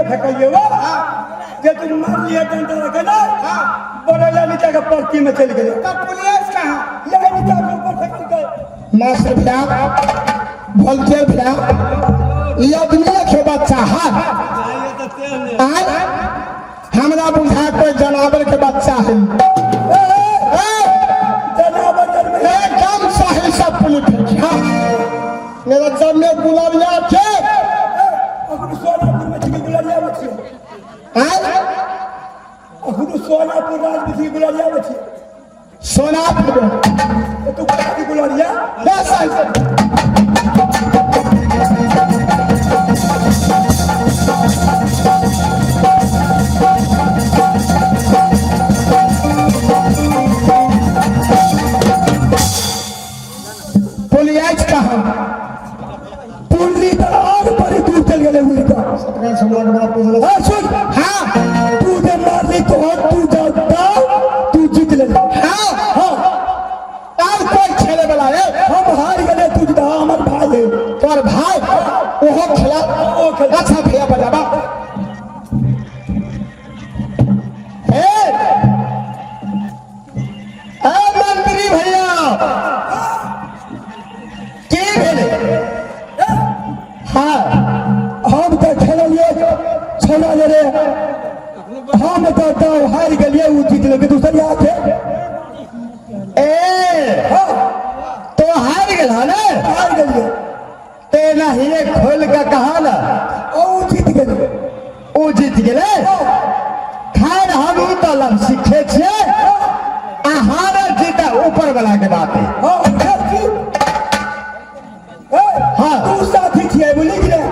फेकलिए वो जे तू मारलिए डंडा रखे ना बड़ैया नीचा के परती में चलि गेलै। तब पुलिस कहाँ? यही नीचा के ऊपर फेकल गए। मास्टर भैया, वोल्टियर भैया, ई आदमी के बच्चा है आय हमरा बुझा कोई जनावर के बच्चा है। ए, जनावर जन्म एकदम सही सब पुलिस फेंकी। हाँ, मेरा जब में गुलाबिया के अखन सोनापुर में छी गुलरिया में छी। आय अखन सोनापुर राज में छी गुलरिया में छी। सोनापुर में तो तू कथी गुलरिया? बस ऐसे। पुलियाज कहाँ? पुल्ली तऽ और बड़ी दूर चल गेलै उड़ि कऽ। हाँ सुन। हाँ। तू जे मारली तो तू जाओ तू जीत लेली। हाँ। हाँ। और कोई खेले वाला है? हम हार गेले, तू जीता, हमर भाई है। तोर भाई ओहो खेला? ओ खेला। अच्छा भैया, बजाबा। ए ए मंत्री भैया, की भेलै? हाँ। हम तऽ खेललियै छौड़ा रे, हम तऽ दाव हारि गेलियै, ओ जीत लेलकै दोसर के। ए हाँ। तो हार गेल ने? हार गेलियै। ते नहिए खोल के कहा ना। ओ जीत गेलै। ओ जीत गेलै। खैर, हम उ तऽ लब सीखे छियै आ हार जीत ऊपर वाला के बात है। हाँ, खेल छी। ए, हाँ। तू साथी छियै, बुझली कि नहि?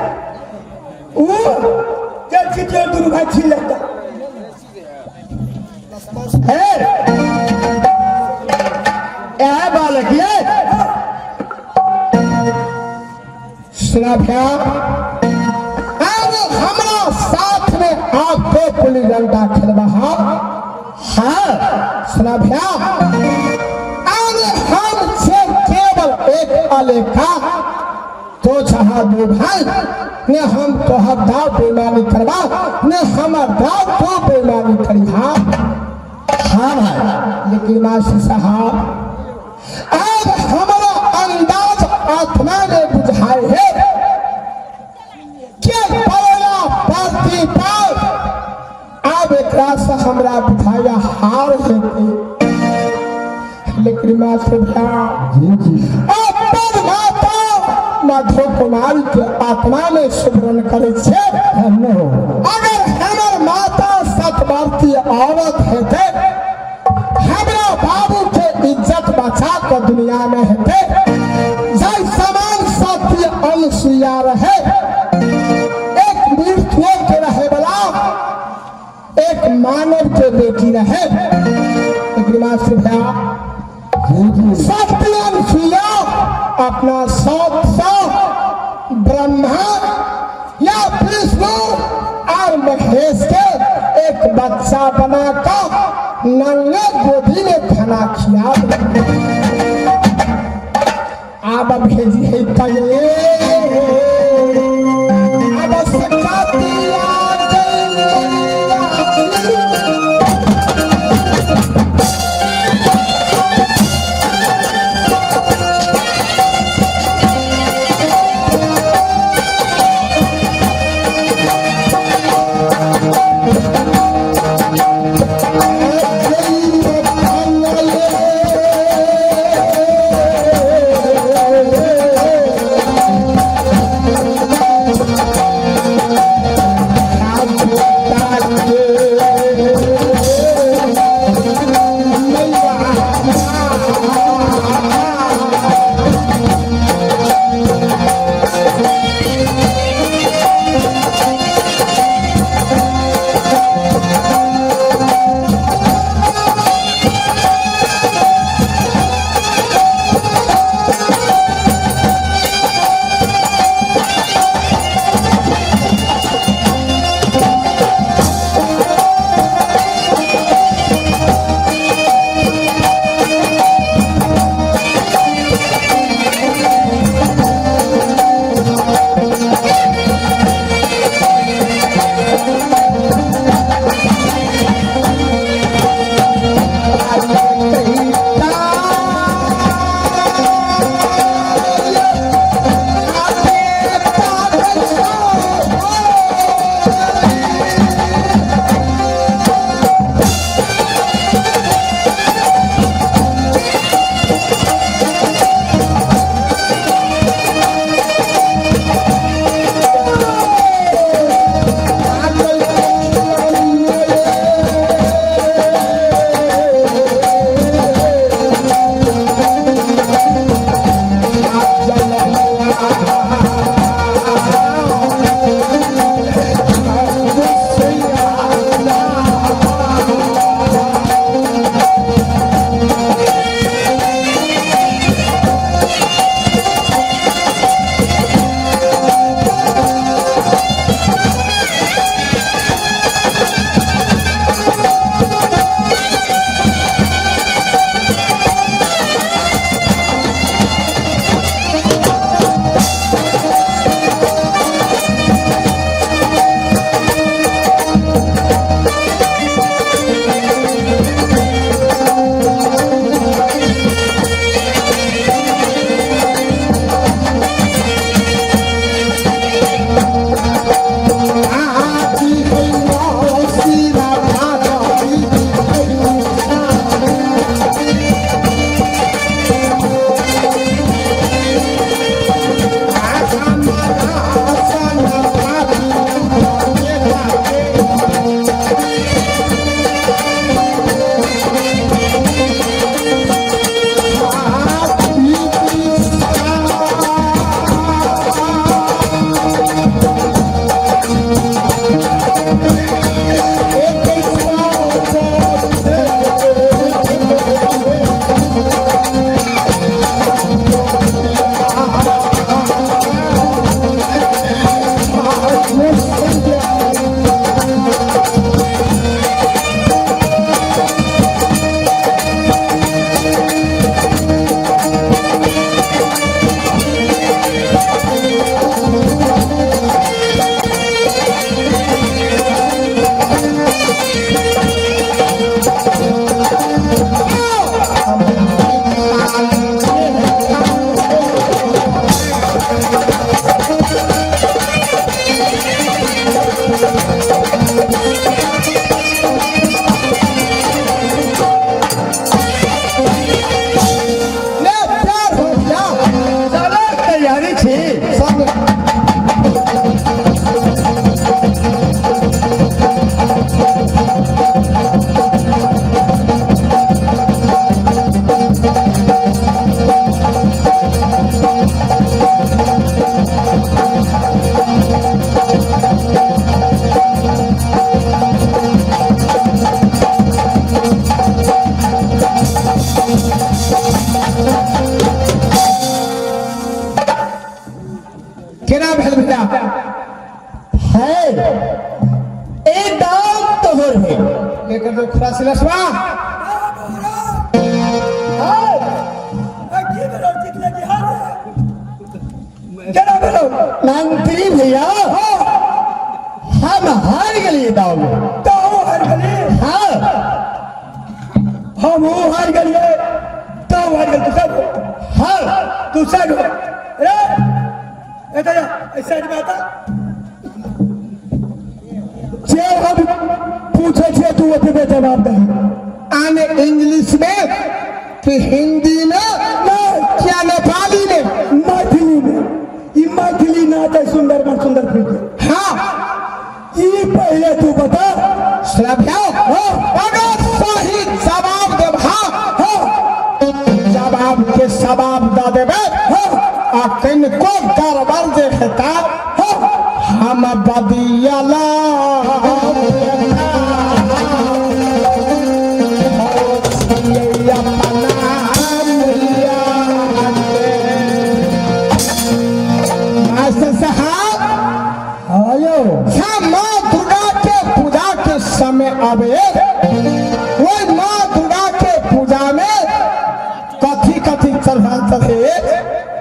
ऊ जे जीतियै दुनू भाई छीन लेता। हे ए बालक, ये सुना भैया, अब हमरा साथ में आपको पुलिस डंडा खेलबा। हाँ। हाँ। सुना भैया, अब हम से केवल एक अलेखा तो चाहा दो भाई ने हम तोहर दाव बेईमानी करबा ने हमर दाव तो बेईमानी करी। हाँ। हाँ भाई। लेकिन मास्टर साहब, अब हमारा अंदाज आत्मा ने बुझाए है के पड़ेला परती पर अब एकरा से हमरा बुझाया हार हेतै। लेकिन मास्टर भैया, जी जी। अपन माता मधु कुमारी के आत्मा में सुमरन करे छे। धन्य हो। अगर हमर माता सतवर्ती औरत हेतै, हमरा बाबू के इज्जत बचा के दुनिया में हेतै। जय समान सत्य अनुसुईया रहे, एक मृत्यु के रहे वाला एक मानव के बेटी रहे। लेकिन मास्टर भैया, जी जी। सत्य अनुसुईया अपना सब सब ब्रह्मा या विष्णु और महेश के एक बच्चा बनाकर नन्हे गोदी में खाना खिया दे। आब भेजी है तये अब सकातिया। लेकर दो खुला सिलसवा। केना भेलौ? मंत्री भैया, हम हार गेलिए दाव में। तहु हारि गेली? हाँ। हमहूँ हारि गेलियै, तहु हारि गेल। तू साइड हो। हाँ। तू साइड हो रे, एतऽ जा, एहि साइड मे आता। जे हम पूछै छियै तू ओतबे जवाब दही। आने इंग्लिश में कि हिंदी में? नहीं। क्या नेपाली में? मैथिली में। ई मैथिली नाच है सुंदर मन सुंदर फूल के। हाँ। ई पहले तू बता। श्रद्धा। हाँ। अगर सही जवाब देबा, हाँ, जवाब के सवाब दऽ देबै। हाँ। आ कनिको गड़बड़ जे हेता, हाँ, हम बदियला। मास्टर साहब। आयो। हाँ, माँ दुर्गा के पूजा के समय आवे, वही माँ दुर्गा के पूजा में कथी कथी चढ़ल चढ़े?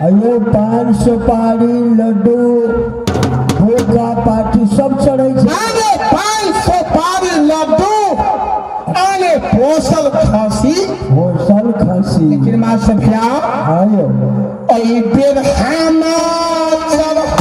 अयो, पान सुपारी लड्डू भोगा पाटी सब चढ़ै छै। आने पान सुपारी लड्डू, आने पोसल खसी। होसल खसी। लेकिन मास्टर भैया, आयो। एहि बेर हम चढ़ो।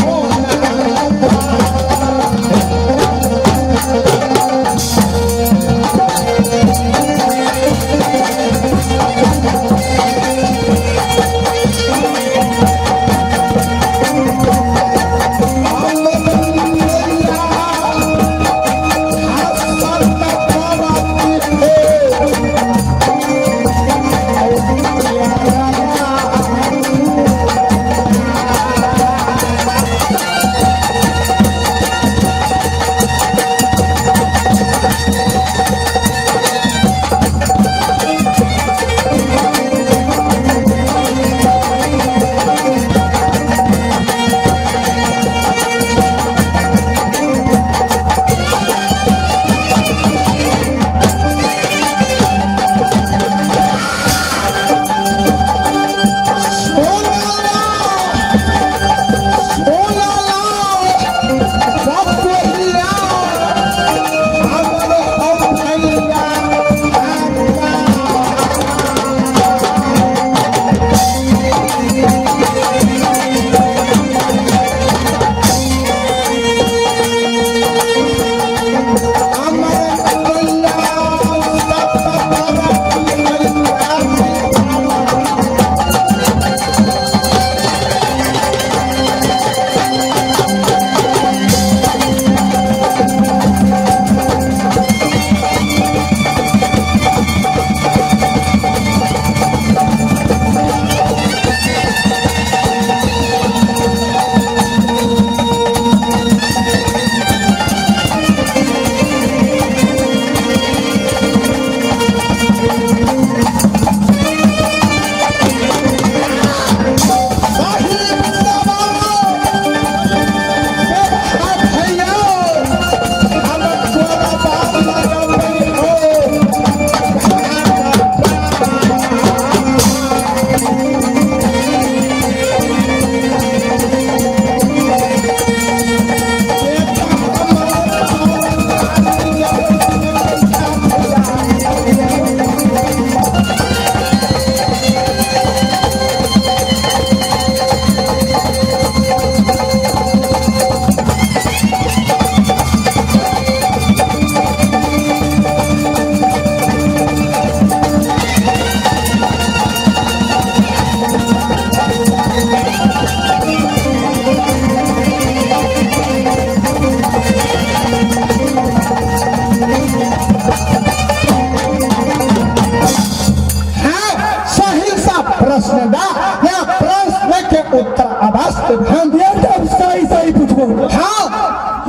हाँ, सही सा प्रश्न दा या प्रश्न के उत्तर अवश्य हम। एकदम सही सही पूछबो। हाँ।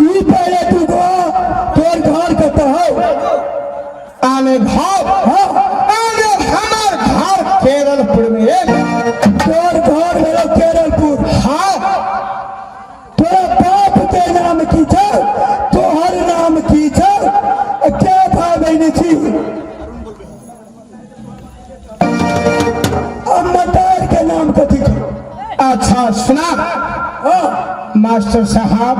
ई पहले तू गो, तोर घर कतऽ हौ? आने घर? हाँ। आने हमर घर केरलपुर में है। तोर घर भेलौ केरलपुर? हाँ। तोरा बाप के नाम की छौ, तोहर नाम की छौ, आ के भाई बहिन देने छी। अब मतार के नाम कथी छौ? अच्छा सुना मास्टर साहब,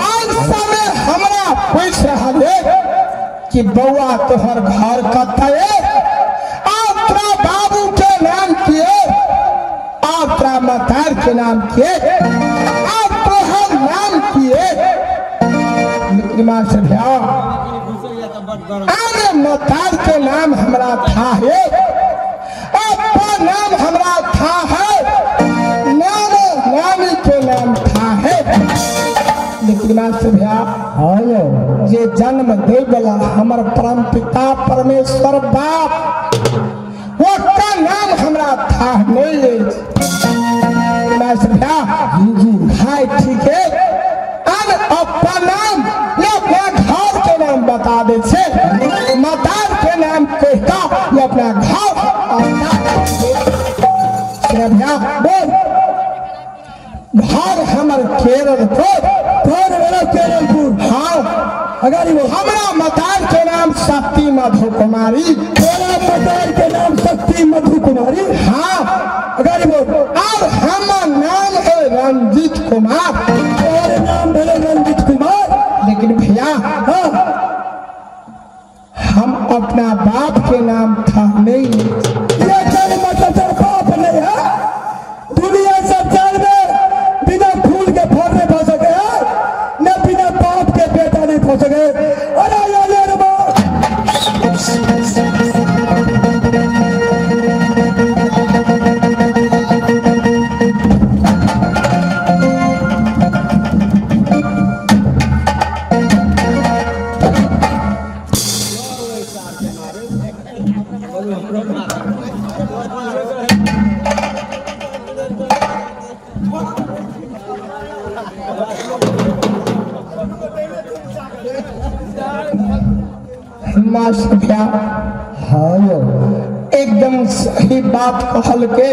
आज समय हमरा पूछ रहा है कि बउआ तोहर घर कतऽ है, आ तोरा बाबू के नाम के, आ तोरा मतार के नाम के, आ तोहर नाम के। लेकिन मास्टर भैया, अरे मतार के नाम हमरा था है, अपना नाम हमरा था है, नानो नानी के नाम था है। लेकिन मास्टर भैया, हाँ यौ। जे जन्म दे वाला हमर परम पिता परमेश्वर बाप, ओकर नाम हमरा था नहीं अछि। मास्टर भैया, जी जी। भाई ठीक है, अब अपन नाम या अपना घर के नाम बता दे छे, मतार के नाम कहता या अपना घर भैया बोल। घर हमर केरल को घर वाला केरलपुर। हाँ। अगाड़ी बोल। हमरा मतार के नाम शक्ति मधु कुमारी। तोरा मतार के नाम शक्ति मधु कुमारी। हाँ। अगाड़ी बोल। और हमर नाम है रंजीत कुमार। तोहर नाम भेलै रंजीत कुमार। लेकिन भैया, हाँ, हम अपना बाप के नाम था नहीं। ये चल मतलब तेरा बाप नहीं है। दुनिया संसार में बिना फूल के फल नहीं फल सके है, न बिना बाप के बेटा नहीं फल सके। अरे ये ले रे बाप। मास्टर भैया, हाँ यौ। एकदम सही बात कहल के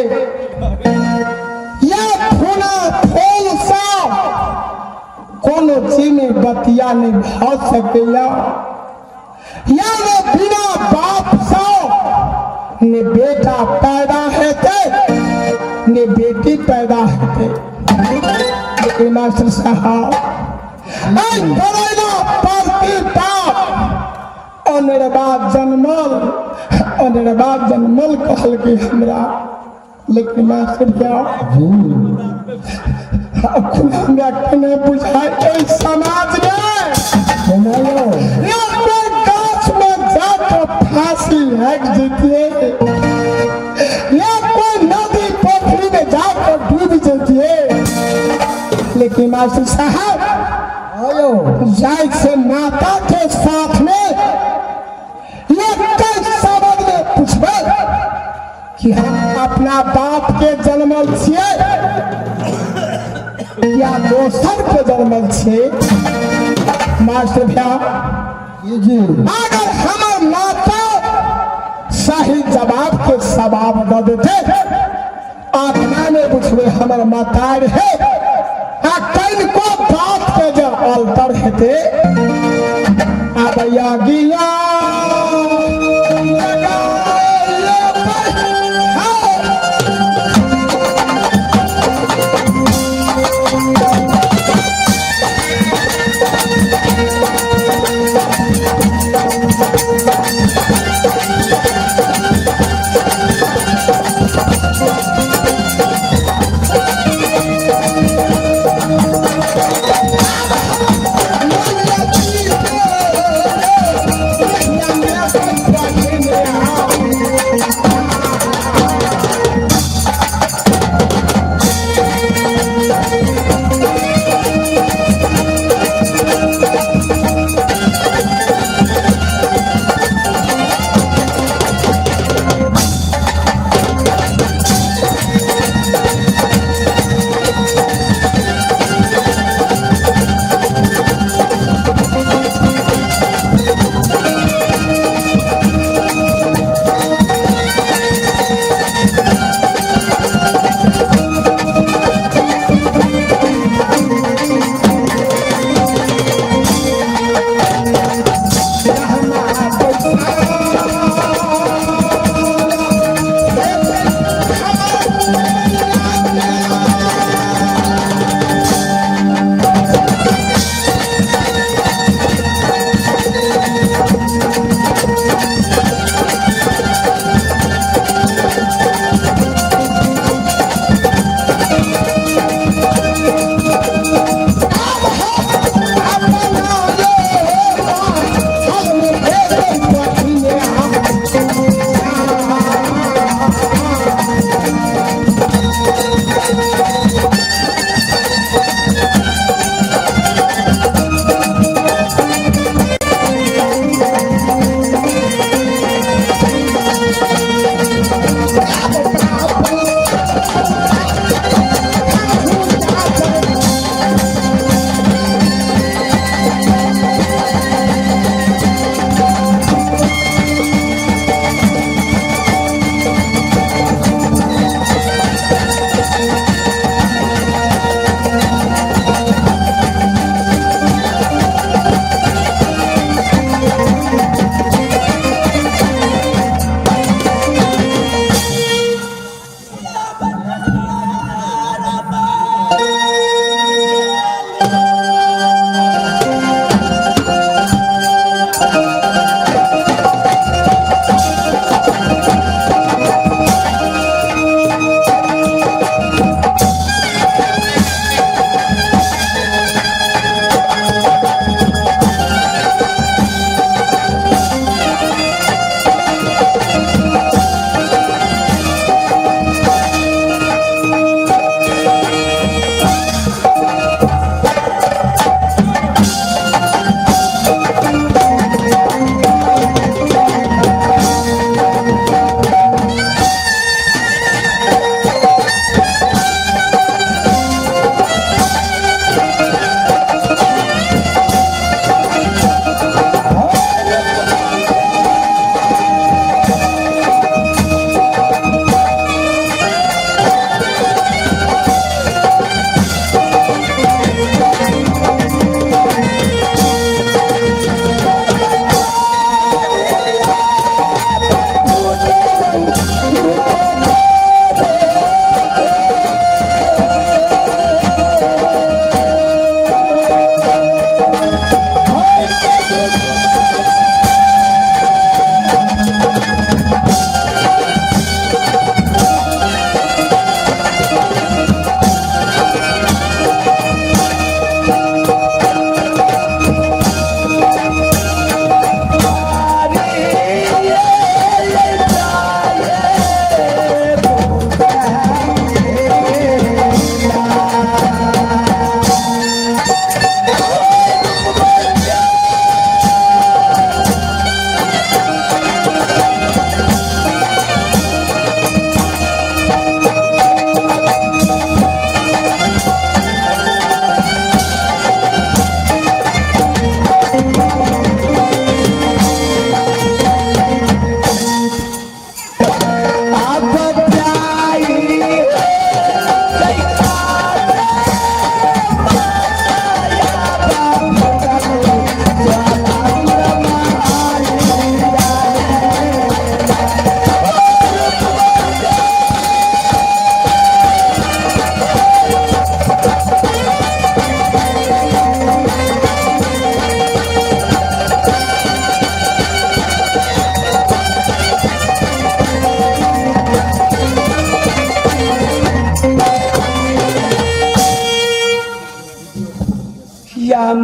या फूना फूल सा कोनो चीज में बतिया नहीं भ सकेला, या ने बिना बाप सा ने बेटा पैदा हेते ने बेटी पैदा हेते। लेकिन मास्टर साहब, ऐ करैला परती बाप अनरबा जन्मल, अनरबा जन्मल कहल के हमरा। लेकिन मास्टर साहब, जी। अखन हमरा केना बुझाय एहि समाज में केना यौ? एक गाछ में जाकर फांसी लागि जैतियै, या कोई नदी पोखरी में जाकर डूब जैतियै। लेकिन मास्टर साहब, हाँ यौ। जाय से माता के साथ में एक शब्द में पूछबै कि हम अपना बाप के जन्मल छियै या दोसर के जन्मल छियै। मास्टर भैया, जी जी। अगर हमर माता सही जवाब के सवाब दऽ देते, आत्मा में बुझबै हमर माता है, आ कनिको बात के जे अल्टर हेतै, आबैया गिया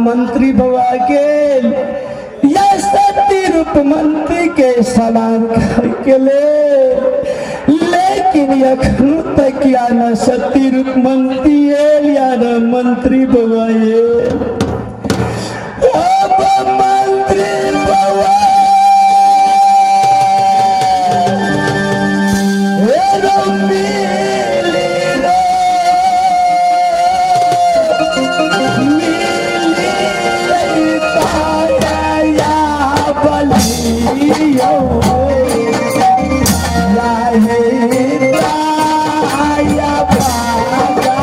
मंत्री बौआ गेल या सती रूप मंत्री के सलाम के ले, लेकिन एखनो तक या न सती रूप मंत्री एल या न मंत्री बौआ एल। अब मंत्री बौआ हे रौ मिली रे, मिली ताया बलियो, या हे ताया बाबा,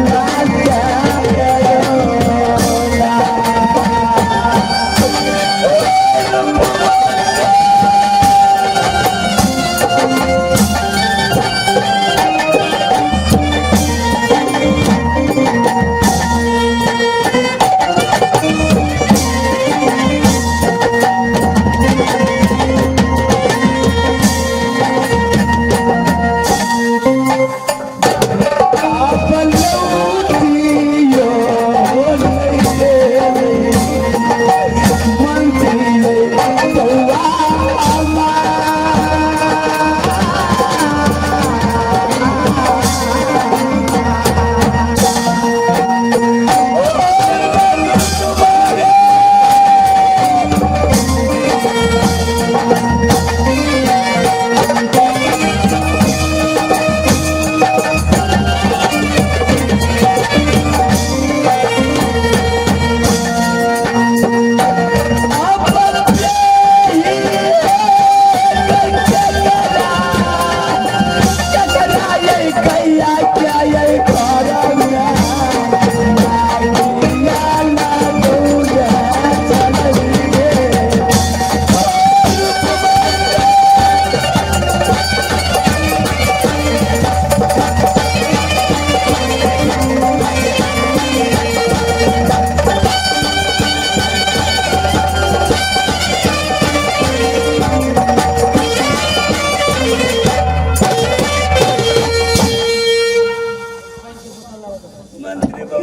लाजा करो। अपन लौटियो मंत्री बौआ।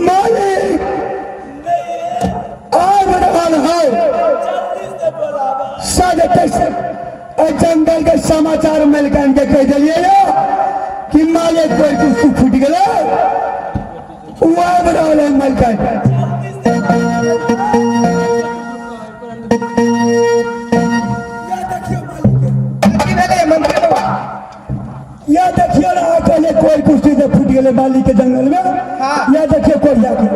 मालिक आब रहल है 23:30। एहि जंगल के समाचार मालिकान के कहि देलियै यौ कि मालिक कोई कुछ फूटि गेलै, ओ आबि रहल है मालिकान। की भेलै मंत्री बाबा? या देखियो ना, कहले कोई कुश्ती से फूटि गेलै मालिक के जंगल में। हाँ। या देखियो कोरिया के।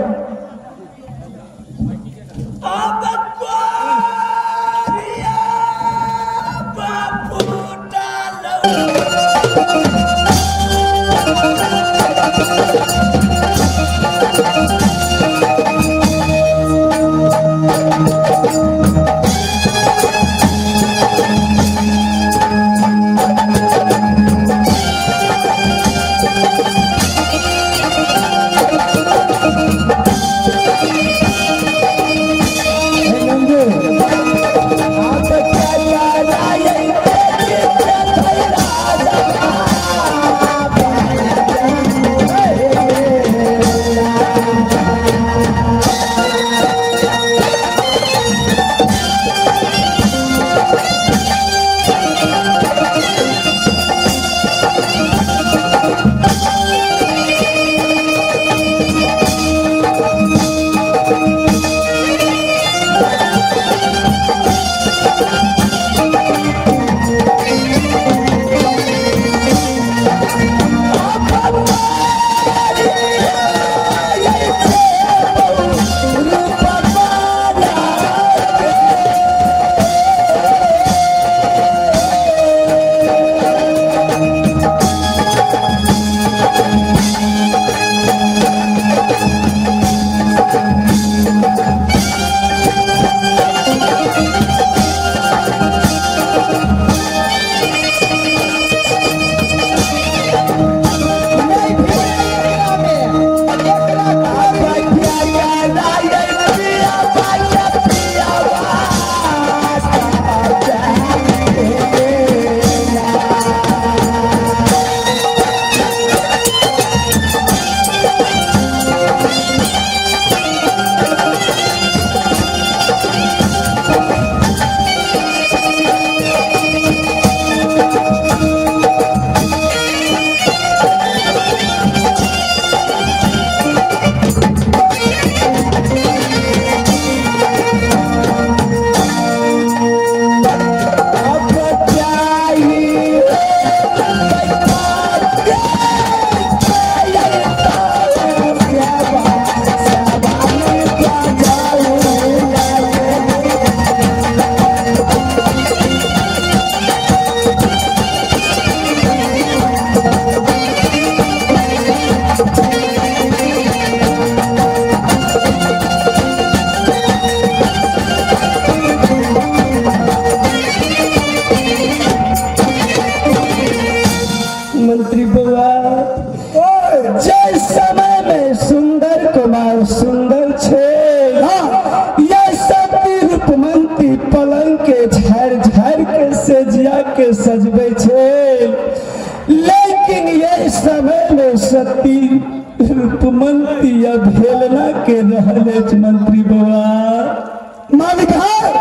के झाड़ि झाड़ि के सेजिया के सजबै छै, लेकिन यही समय में सती रूपमंती अवहेलना के रहल अछि मंत्री बौआ। मालिक है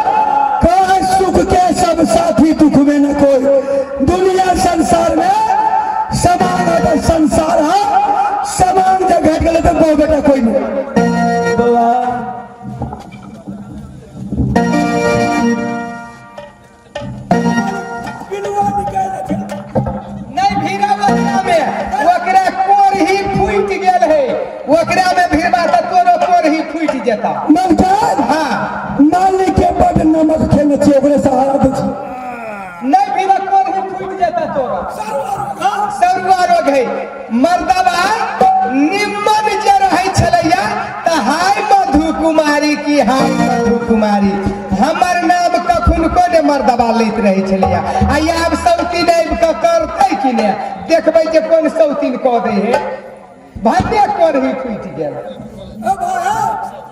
कहे सुख के सब साथी दुख में न कोई। दुनिया संसार में समान है तो संसार है, समान जब घट गए तो बहु बेटा कोई नहीं। बौआ नहीं भीड़ा ओकरा में, ओकरा कोरही फूटि गेल है, ओकरा में भीड़बा तऽ तोरो कोरही फूटि जेता। मालिक हाँ मालिक के बड नमक खेने छियै, ओकरे सहारा दै छी। नहीं भीड़ा कोरही फूटि जेता तोरो। सरुआ रोग है। मर्दबा निम्मन जे रहै छलैया तऽ हाय मधु कुमारी की हाय मधु कुमारी, हमर नाम कखुनको ने मर्दबा लैत रहै छलैया। आ आब सौतीन आबि कऽ करतै कि ने, देखबै जे कोन सौतीन कऽ दै है, भन्ने कोरही फूटि गेल।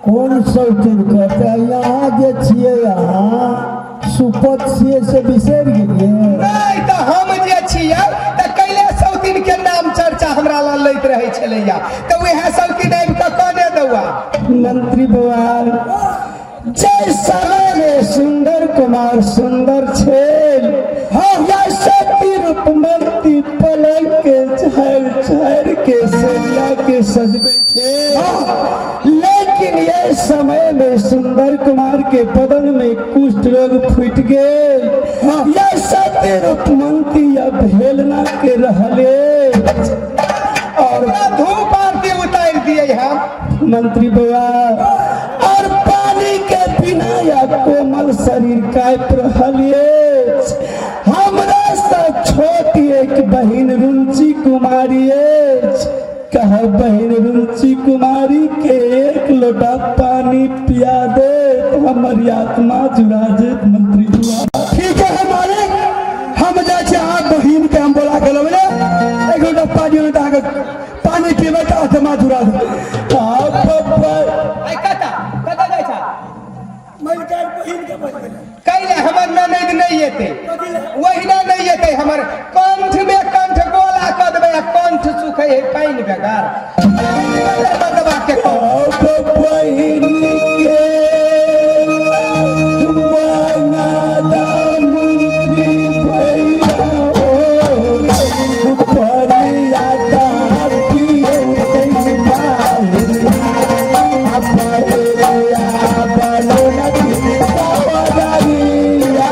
कोन सौतीन करतै? यहाँ जे छियै अहाँ सुपत छियै से बिसरि गेलियै? नहि तऽ हम जे छियै तऽ कैले सौतीन के नाम चर्चा हमरा लग लैत रहै छलैया, तऽ वएह सौतीन आबि कऽ कने दौआ। मंत्री बौआ, जय समय में सुंदर कुमार सुंदर छेल, हाँ या सती रूपमंती पलंग के झाड़ झाड़ के सजिया के सजबे छे, लेकिन ये समय में सुंदर कुमार के बदन में कुष्ठ रोग फूट गेल, या सती रूपमंती अवहेलना के रहले और धूप आरती उतारि दिए हम। मंत्री बौआ, और पानी के बिना या कोमल शरीर काँपि रहल अछि। हमरा से छोट एक बहिन रुचि कुमारी अछि, कहब बहिन रुचि कुमारी के एक लोटा पानी पिया दे हमर आत्मा जुड़ा जेत। मंत्री बौआ। ठीक है मालिक, हम जाइ छी अहाँ बहिन के हम बोला के लबै, एक लोटा पानी होइत अहाँके पानी पीबै तऽ आत्मा जुड़ा देत। आ पप्पा आइ कतऽ कतऽ जाइ छा? मालिक बहिन के बजबै। कैले हमर ननैद नहि एतै, ओहिना नहि एतै, हमर कंठ में कंठ गोला कऽ देबै आ कंठ सुखै है पानि बेगर मर्दबा के कंठ। बहिन के मंगादा मंत्री भैया हो, परियादा पियो बनो नदी सावरिया।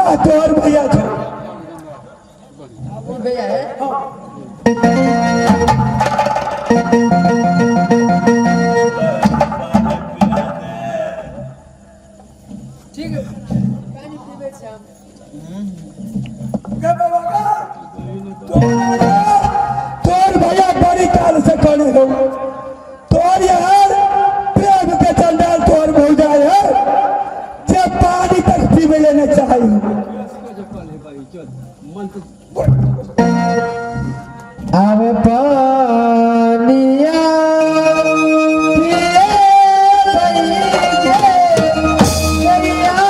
आ तोहर भैया छौ। भैया है। ठीक है, पानी पीबै छी हम। गे बाबा गे, तोहर भैया बड़ी काल से कहने हो तोहर यार प्रेम के चंडाल तोहर भौजाई है जे पानी तक पीवे ले नहीं चाही। अब पानिया पिए गे गैया।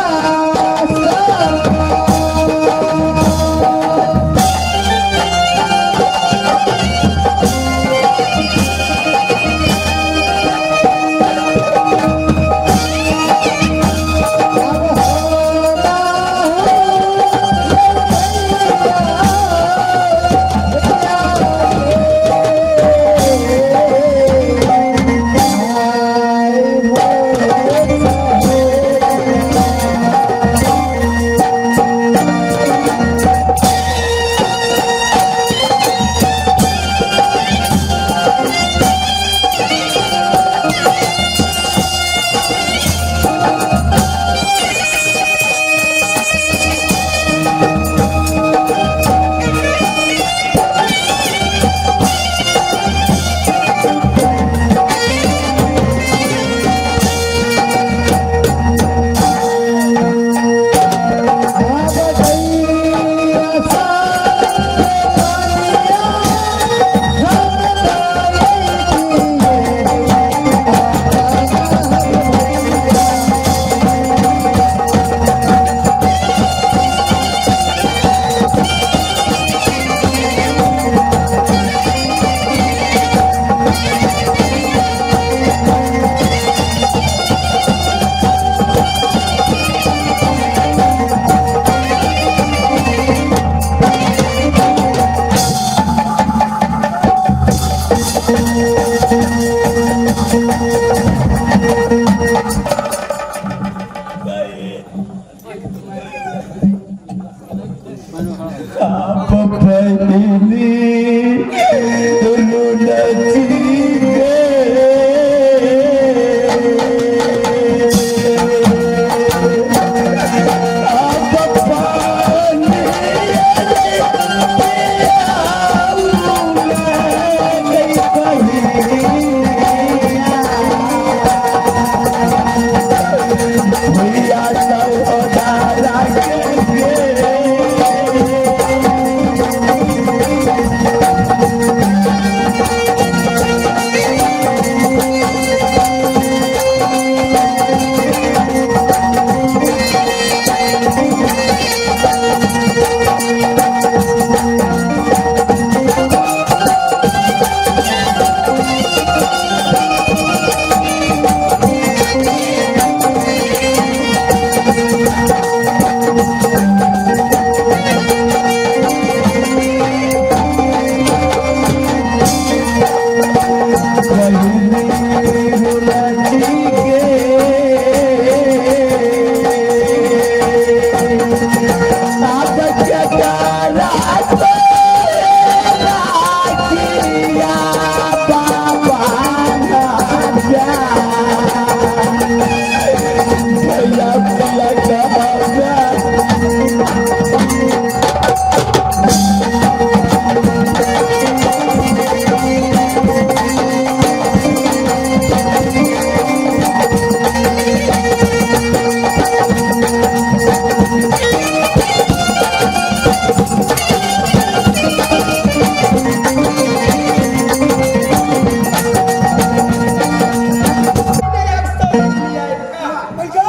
भैया,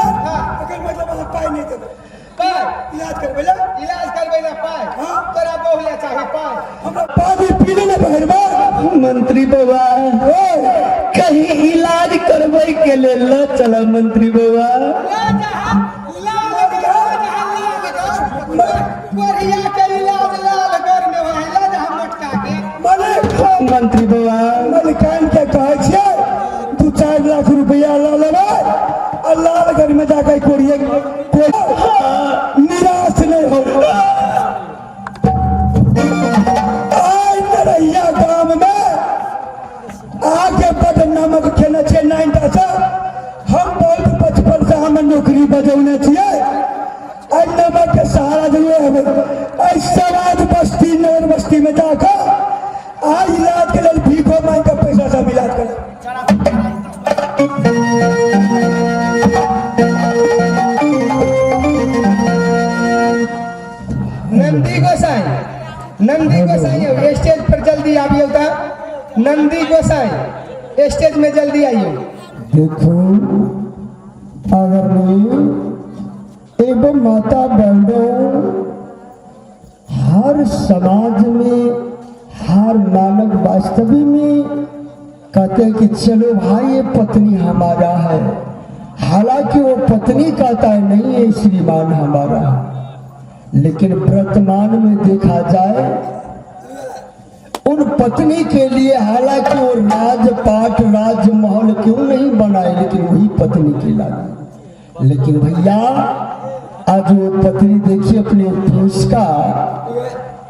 एकर मतलब अहाँ पाइ नहि देबै? पाइ? इलाज करबै लए। इलाज करबै ला पाइ? हाँ। तोरा बहु चाही पाइ? हमरा पानी पीने ने बहरबा। मंत्री बाबा, कहीं इलाज करबै के लेल ल चल मंत्री बाबा। ले जहाँ लाल गढ़, जहाँ लाल गढ़, कोरिया के इलाज लाल गढ़ में होइ, ले जहाँ मोटका के। मालिक। मंत्री बाबा। मलिकान के कहै छियै 2-4 लाख रुपया लऽ लेबै आ लालगढ़ में जाके कोरिये, कोई निराश नहि। नहि हो। आइ नरहिया गाममे अहाँके बड नमक खेने छियै नाइनटा से। हम बहुत बचपन से हम नौकरी बजौने छियै। एहि नमक के सहारा जरूर हेबै। एहि समाज बस्ती नगर बस्ती में जाकर आज इलाज के लेल भीखो मांग के पैसा सब इलाज कर। नंदी गोसाई, नंदी गोसाई स्टेज पर जल्दी आबियो त। नंदी गोसाई स्टेज में जल्दी आइयो। देखो आदरणीय एवं माता बहनों, हर समाज में हर मानव वास्तविक में कहते हैं कि चलो भाई ये पत्नी हमारा है, हालांकि वो पत्नी कहता है नहीं ये श्रीमान हमारा है, लेकिन वर्तमान में देखा जाए उन पत्नी के लिए हालांकि वो राजपाट राजमहल क्यों नहीं बनाए, लेकिन वही पत्नी के लागे। लेकिन भैया आज वो पत्नी देखिए अपने पुरुष का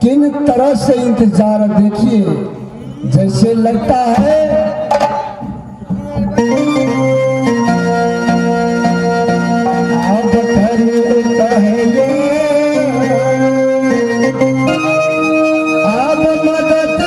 किन तरह से इंतजार, देखिए जैसे लगता है अब कहिए अब मदद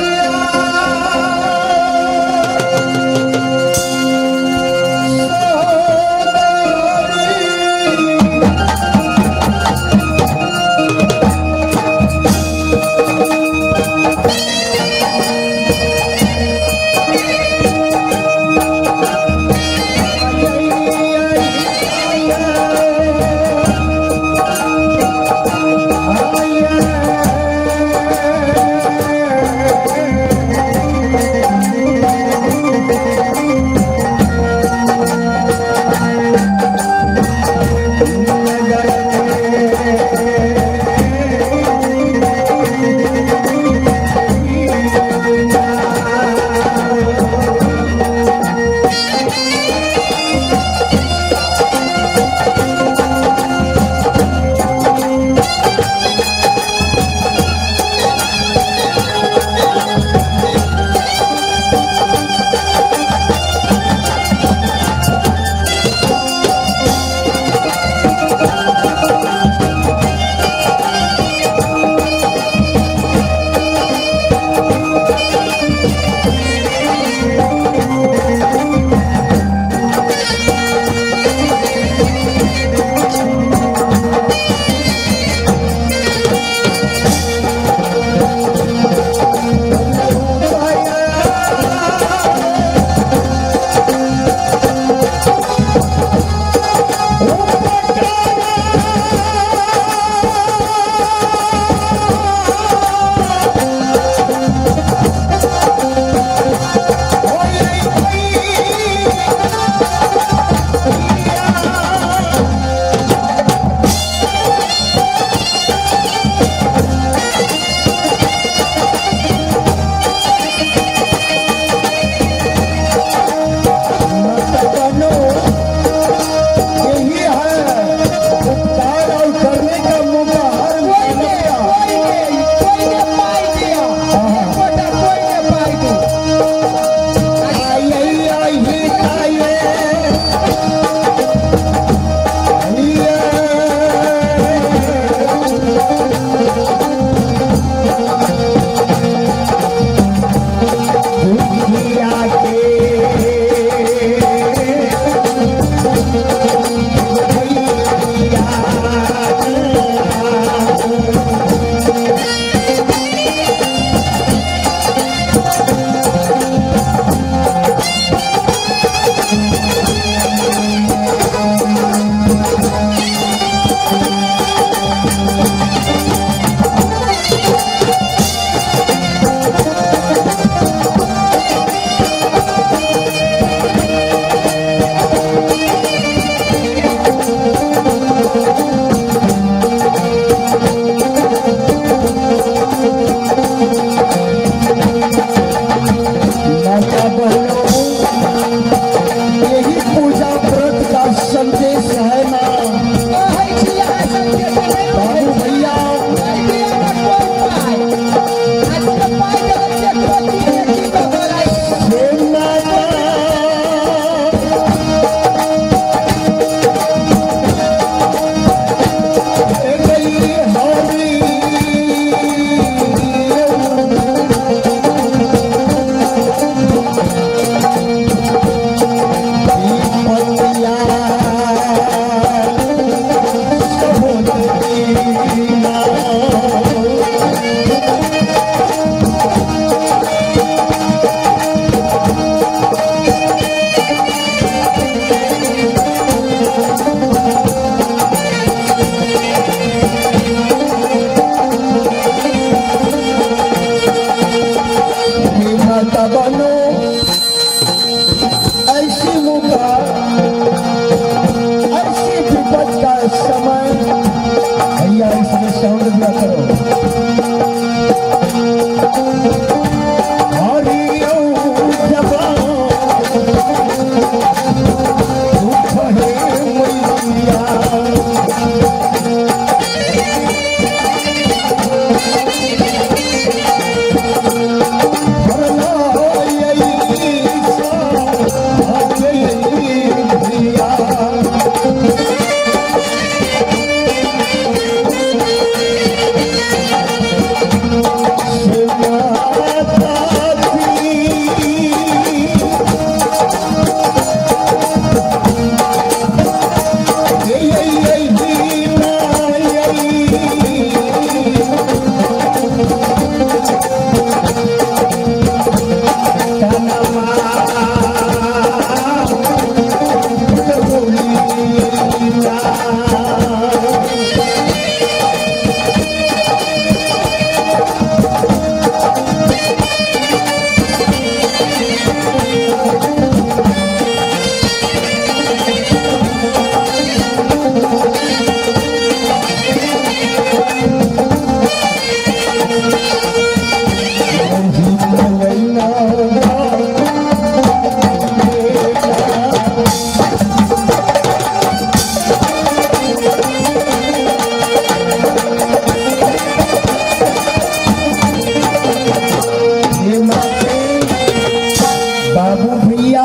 बारी साउंड दिया करो। हरि जब दुख हे मैया, बाबू भैया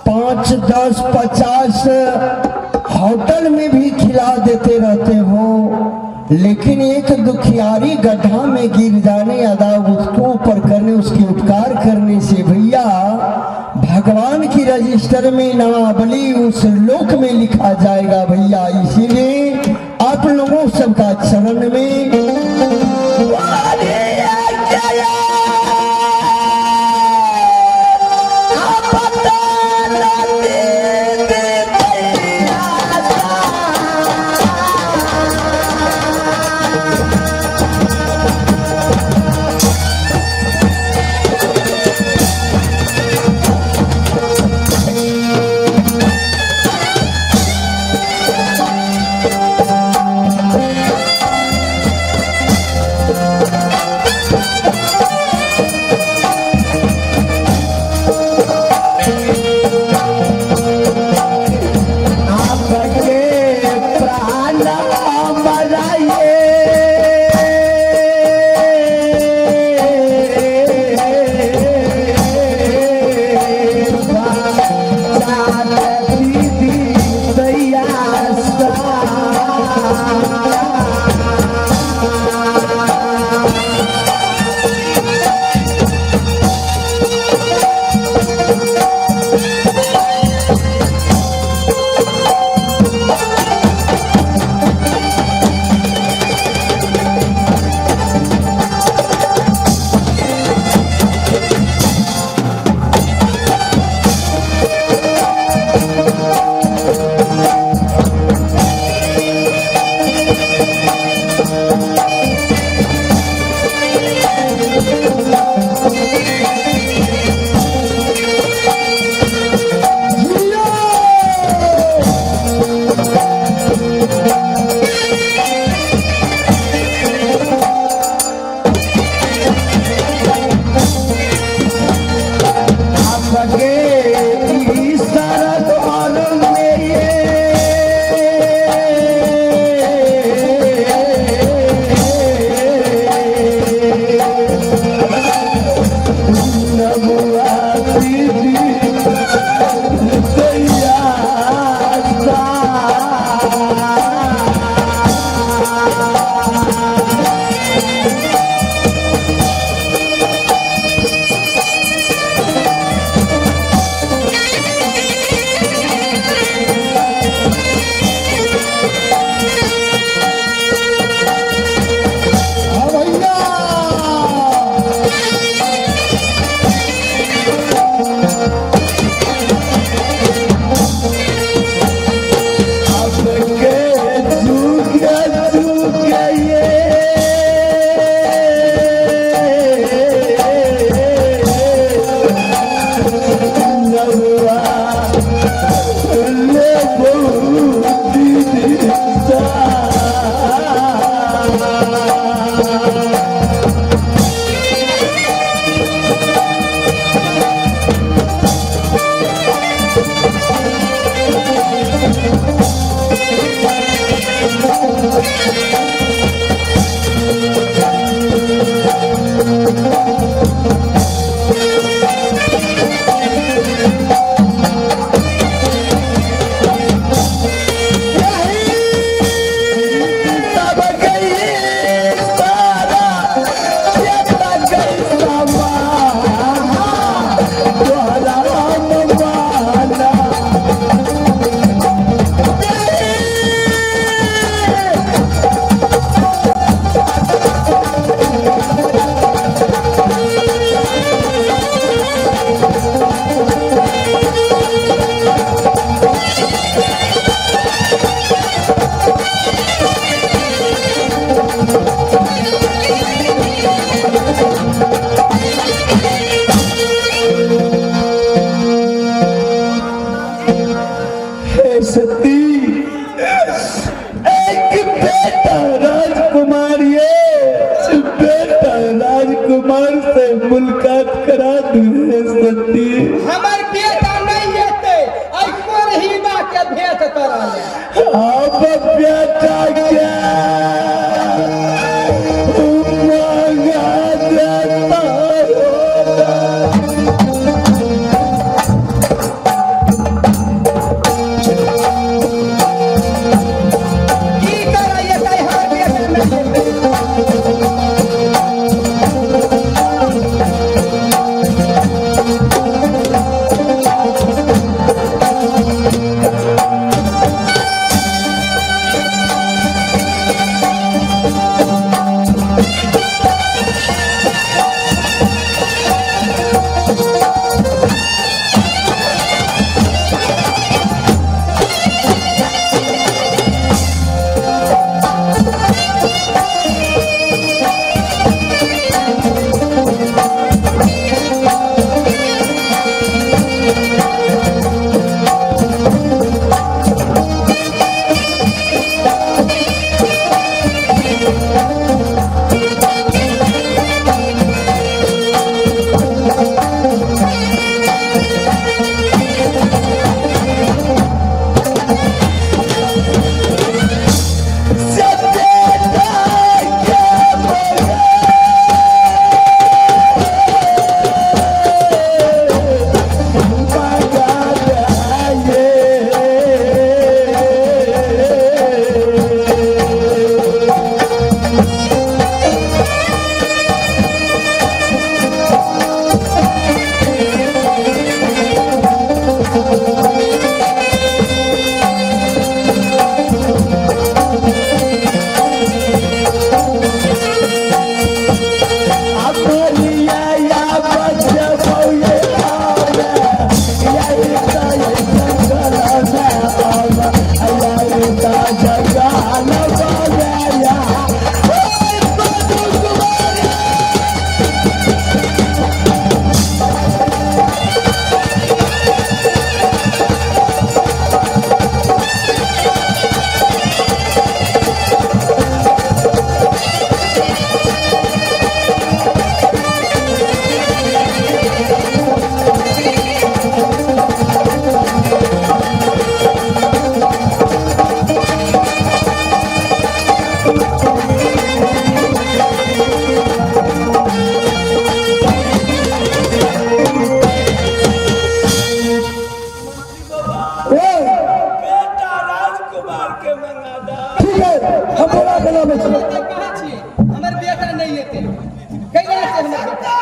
5 10 50 होटल में भी खिला देते रहते हो, लेकिन एक दुखियारी गड्ढा में गिर जाने अदा उसको ऊपर करने उसकी उपकार करने से भैया भगवान की रजिस्टर में नामावली उस लोक में लिखा जाएगा भैया। इसीलिए आप लोगों सबका चरण में राजकुमार ये बेटा राजकुमार से मुलाकात करा दू सती। हमर बेटा नहीं एतै, एहि कोरहीबा के भेंट करऽ ले। अब बेटा के मंगा देता की करऽ एतै, हमर बेटा नहीं एतै। ए, बेटा राजकुमार के मंगा दा। ठीक है, हम बोला के लाबै छी। कहाँ छी? हमर बेटा नहीं एतै। कैला एतै हमर बेटा?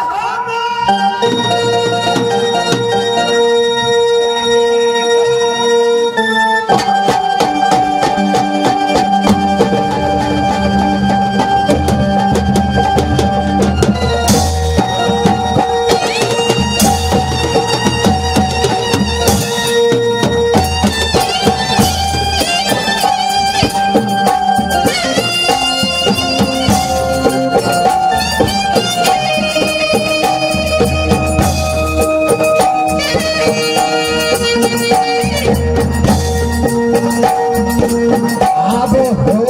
आब हो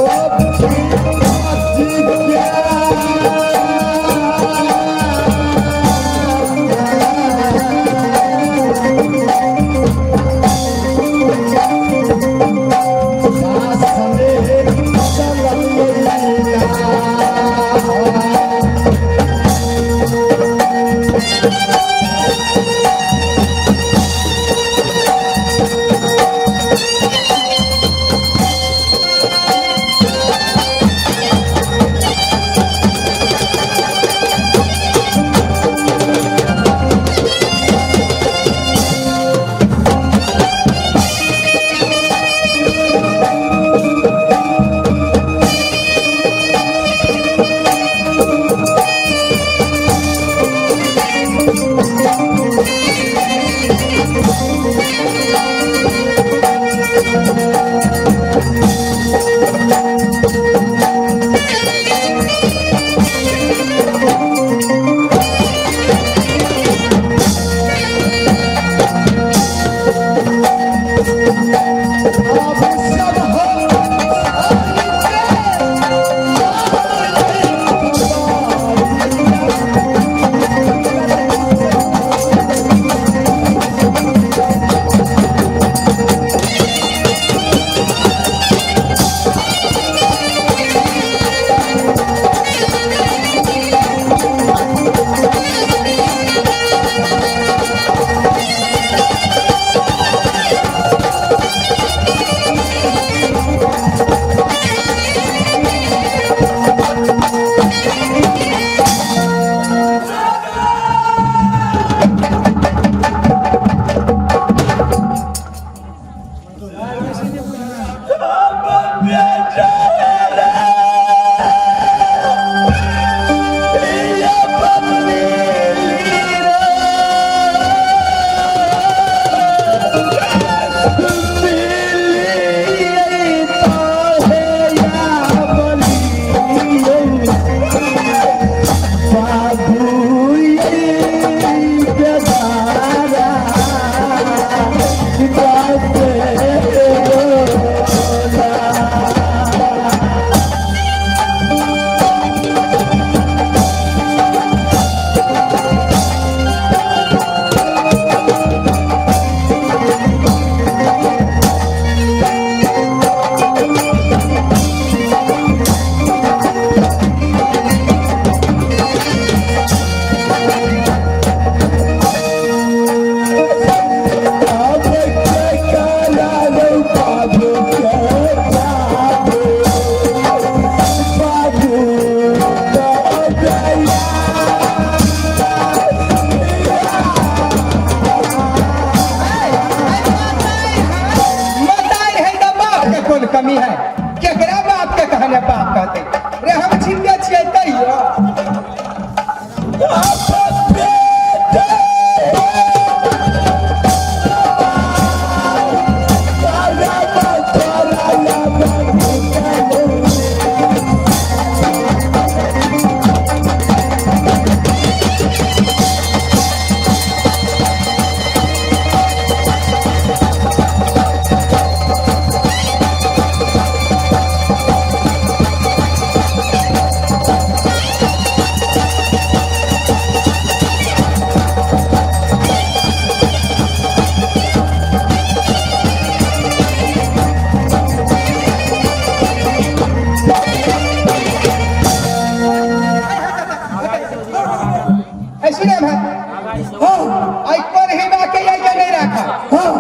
सुने भाई। हाँ। आई कोरहीबा के आई के नहीं राखा। हाँ।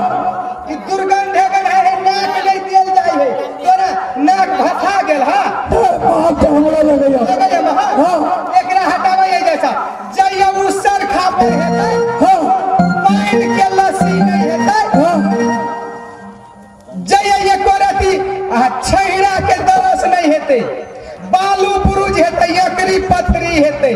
ई दुर्गंध अगर है, नाक नहीं दियल जाय है, तोरा नाक भसा गेल। हाँ। ए, बाप के हमरा लगैया। लगल है महा। हाँ। एकरा हटाबै है जैसा जइया उसर खापर हेतै। हाँ। पानि के लस्सी नहीं हेतै। हाँ। जइया एको रति आ छैड़ा के दरस नहीं हेतै, बालू बुरुज हेतै, एकरी पथरी हेतै,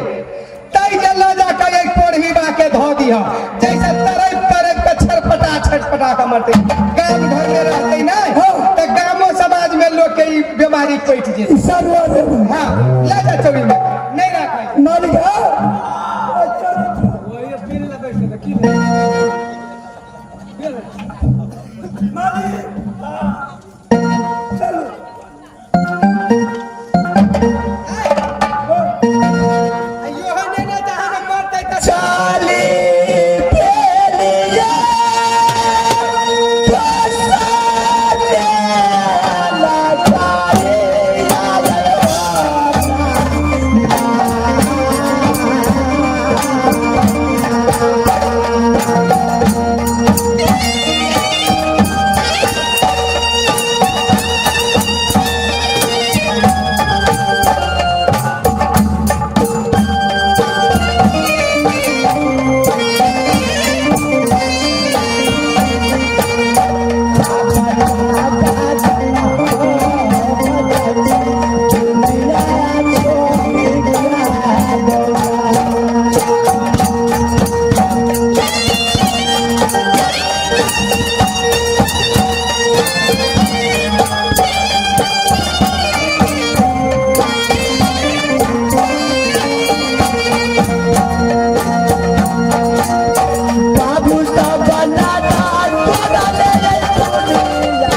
तै जे लऽ जा कऽ एक कोरहीबा के धऽ दिह, जैसे तरप तरप के छटपटा छटपटा के मरतै। गाम घर में रहतै नहि तऽ गामो समाज में लोग के ई बीमारी पैठ जेतै। ई सरुआ देबै। हाँ, लऽ जा चौरी में नहीं राखै। मालिक, हाँ। मालिक, चलू। चाली पेलिया बाबू सब बनाता तोरा ले दुनिया।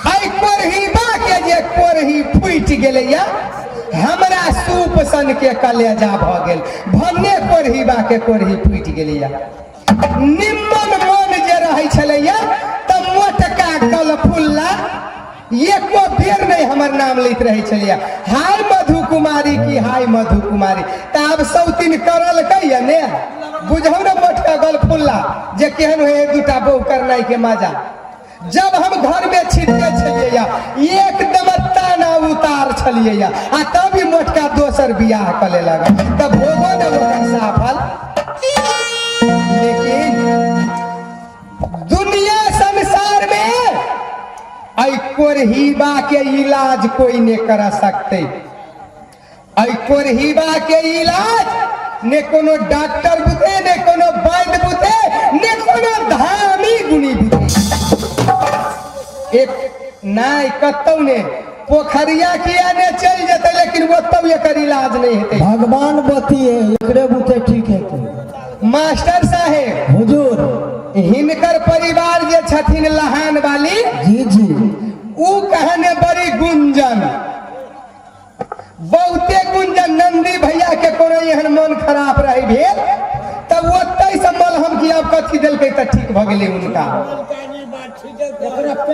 एहि कोरहीबा के जे कोरही फूटि गेलैया, हमरा सूप सन के कलेजा भऽ गेल। भन्ने कोरहीबा के कोरही फूटि गेलैया। निम्मन मन जे रहै छलैया तऽ मोटका गलफुल्ला एको बेर नहि हमर नाम लैत रहै छलैया, हाय मधु कुमारी की हाय मधु कुमारी। तऽ आब सौतीन करलकै ने, बुझौ ने मोटका गलफुल्ला जे केहन होइ है दूटा बहु करनाइ के मजा। जब हम घर में छिटके छलियै, एकदम ताना उतार छलियै, आ तब ई मोटका दोसर बियाह कऽ लेलक, तऽ भोगो ने ओकर साफल। लेकिन दुनिया संसार में ऐ कोरहीबा के इलाज कोई नहीं करा सकते। ऐ कोरहीबा के इलाज ने कोनो डॉक्टर बुते, ने कोनो वैद्य बुते, ने कोनो धामी गुनी बुते। एक नहीं कतौ ने पोखरिया किया ने चलि जेतै, लेकिन ओतौ एकर इलाज नहीं हेतै। भगवान बती है, एकरे बुते ठीक हेतै। मास्टर साहेब। हुजूर। हिनकर परिवार जे छथिन लहान वाली, जी जी। उ कहने बड़ी गुंजन, बहुते गुंजन। नंदी भैया के कोनो एहन मन खराब रही भेल तब ओतै से मलहम की आब कथी देलकै तऽ ठीक भऽ गेलै हुनका।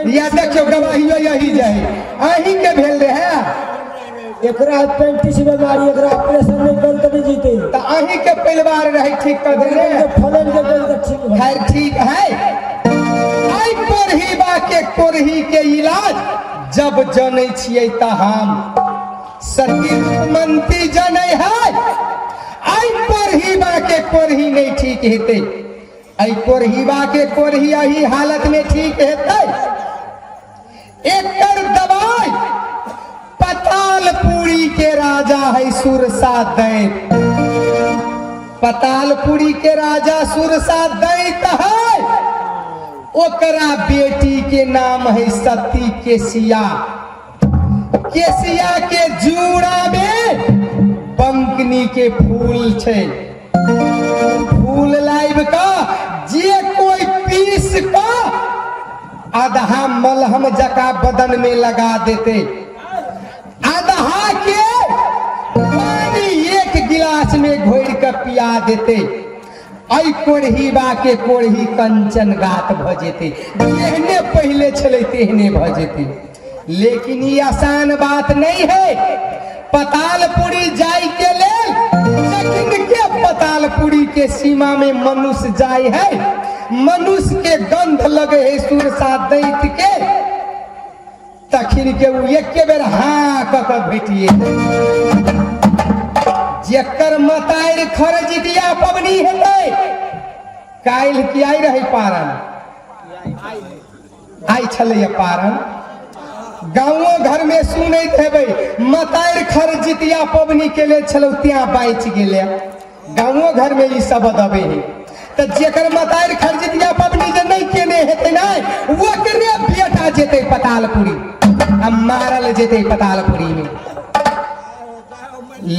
या देखियौ, गवाहियो यही जाही अहीं के भेल रहे। एकरा 35 बीमारी, एकरा ऑपरेशन नहीं कर तऽ नहीं जीते। तऽ अहीं के परिवार रहे, ठीक कर देने। फलन के कर तऽ ठीक भऽ खैर ठीक है। आई कोरहीबा के कोरही के इलाज जब जनै छियै तऽ हम सती रूपमंती जनै है। आई कोरहीबा के कोरही नहीं ठीक हेतै। आई कोरहीबा के कोरही अही हालत में ठीक हेतै। एकर दवाई पतालपुरी के राजा है सुरसा दैत। पतालपुरी के राजा सुरसा दैत है, ओकरा बेटी के नाम है सती केसिया। केसिया के जूड़ा में बंकनी के फूल छै। फूल लाइब का जे कोई पीस का आधा मलहम जका बदन में लगा देते, आधा के पानी एक गिलास में घोर के के पिया देतै, एहि कोरहीबा के कोरही कंचन गात भऽ जेतै, जेहने पहिले छलै तेहने भऽ जेतै। लेकिन ई आसान बात नहीं है। पतालपुरी जाय के लेल जखन के पतालपुरी के सीमा में मनुष्य जाय है, मनुष्य के गंध लगे है सुरसा दैत के, तखन के उ एके बेर हाँ कऽ के भेटिए। जेकर मतारि खरजितिया पबनी हेतै, काल्हि की आइ रहै पारन, आइ छलैया पारन, गाँवो घर में सुनैत हेबै मतारि खरजितिया पबनी केले छलौ त्याँ बाँचि गेलै। गाँवो घर में ई शब्द अबै है। तऽ जेकर मतारि खरजितिया पबनी जे नहि केने हेतै ने, ओकरे बेटा जेतै पतालपुरी आ मारल जेतै पतालपुरी में।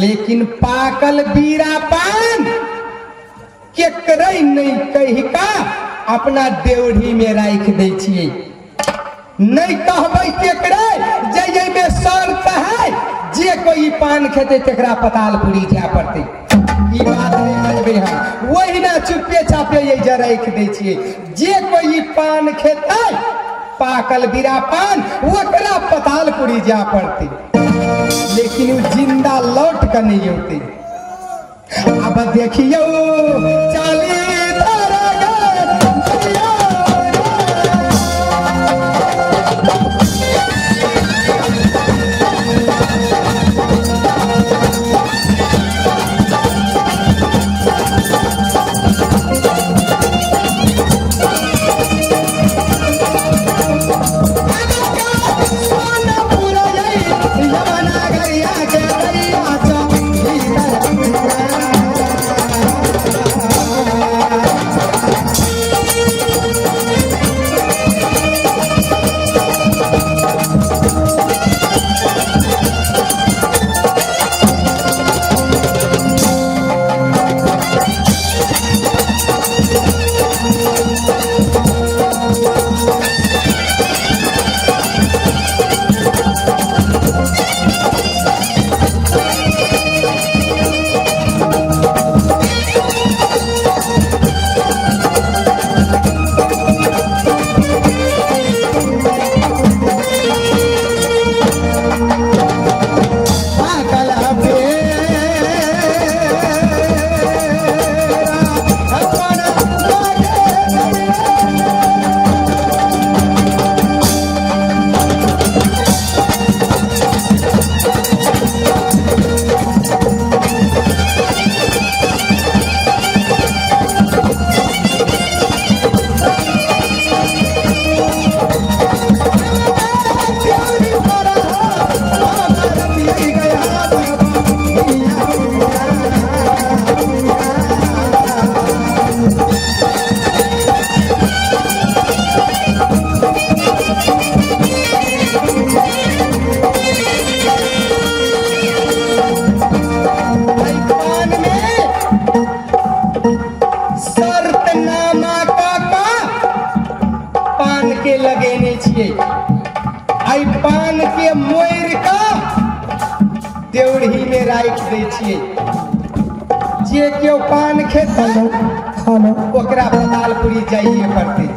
लेकिन पाकल बीरा पान केकरे नहि कहि का अपना देवढ़ी में राखि दै छियै। नहीं कहबै केकरे जे एहिमे शर्त है, जे कोई पान खेतै तकरा पतालपुरी जाय पड़तै, ई बात नहीं बजबै हम। ओहिना चुप्पे चापे ये जे राखि दै छियै, जे कोई पान खेतै पाकल बीरा पान ओकरा पतालपुरी जाय पड़तै, लेकिन ओ जिंदा लौट कऽ नहि औतै। अब देखियौ चाली पान के लगेने छियै, एहि पान के मोड़ि कऽ देउढ़ी में राखि दै छियै। जे केओ पान खेतै ओकरा पतालपुरी जाइए पड़तै।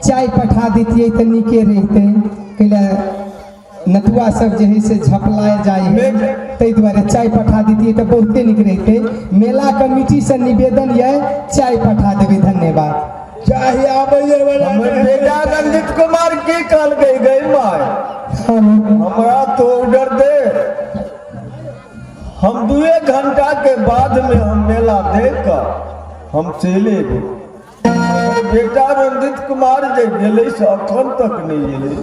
चाय पठा दैतियै तऽ नीके रहितै। कैला नटुआ सब जे है से झपलाए जाइ है, ताहि दुआरे चाय पठा दैतियै तऽ बहुते नीक रहितै। मेला कमिटी से निवेदन यऽ, चाय पठा देबै। धन्यवाद। चाहे आबैए वाला। हमर बेटा रंजित कुमार की कहलकै गई माय, हमरा तो ऑर्डर दे, हम 2 घंटा के बाद में हम मेला देख कर हम चलि एबै। बेटा रंजित कुमार जे गेलै से अखन तक नहि एलै।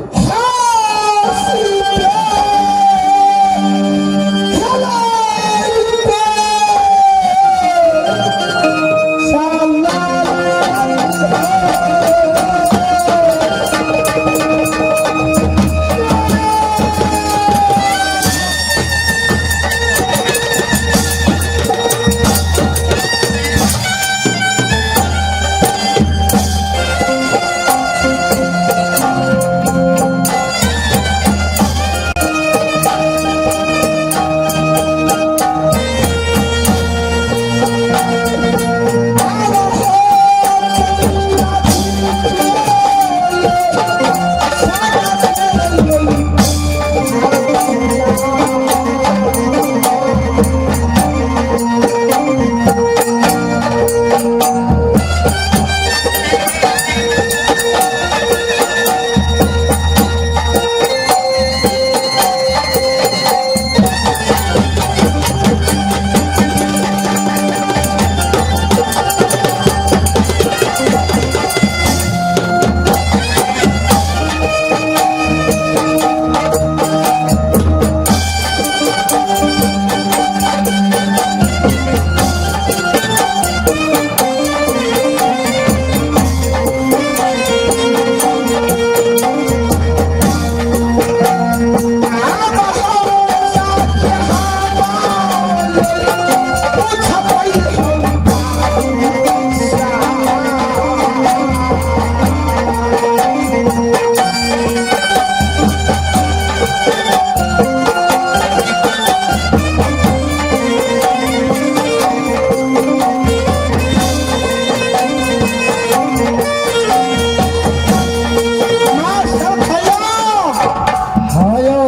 हाँ यौ।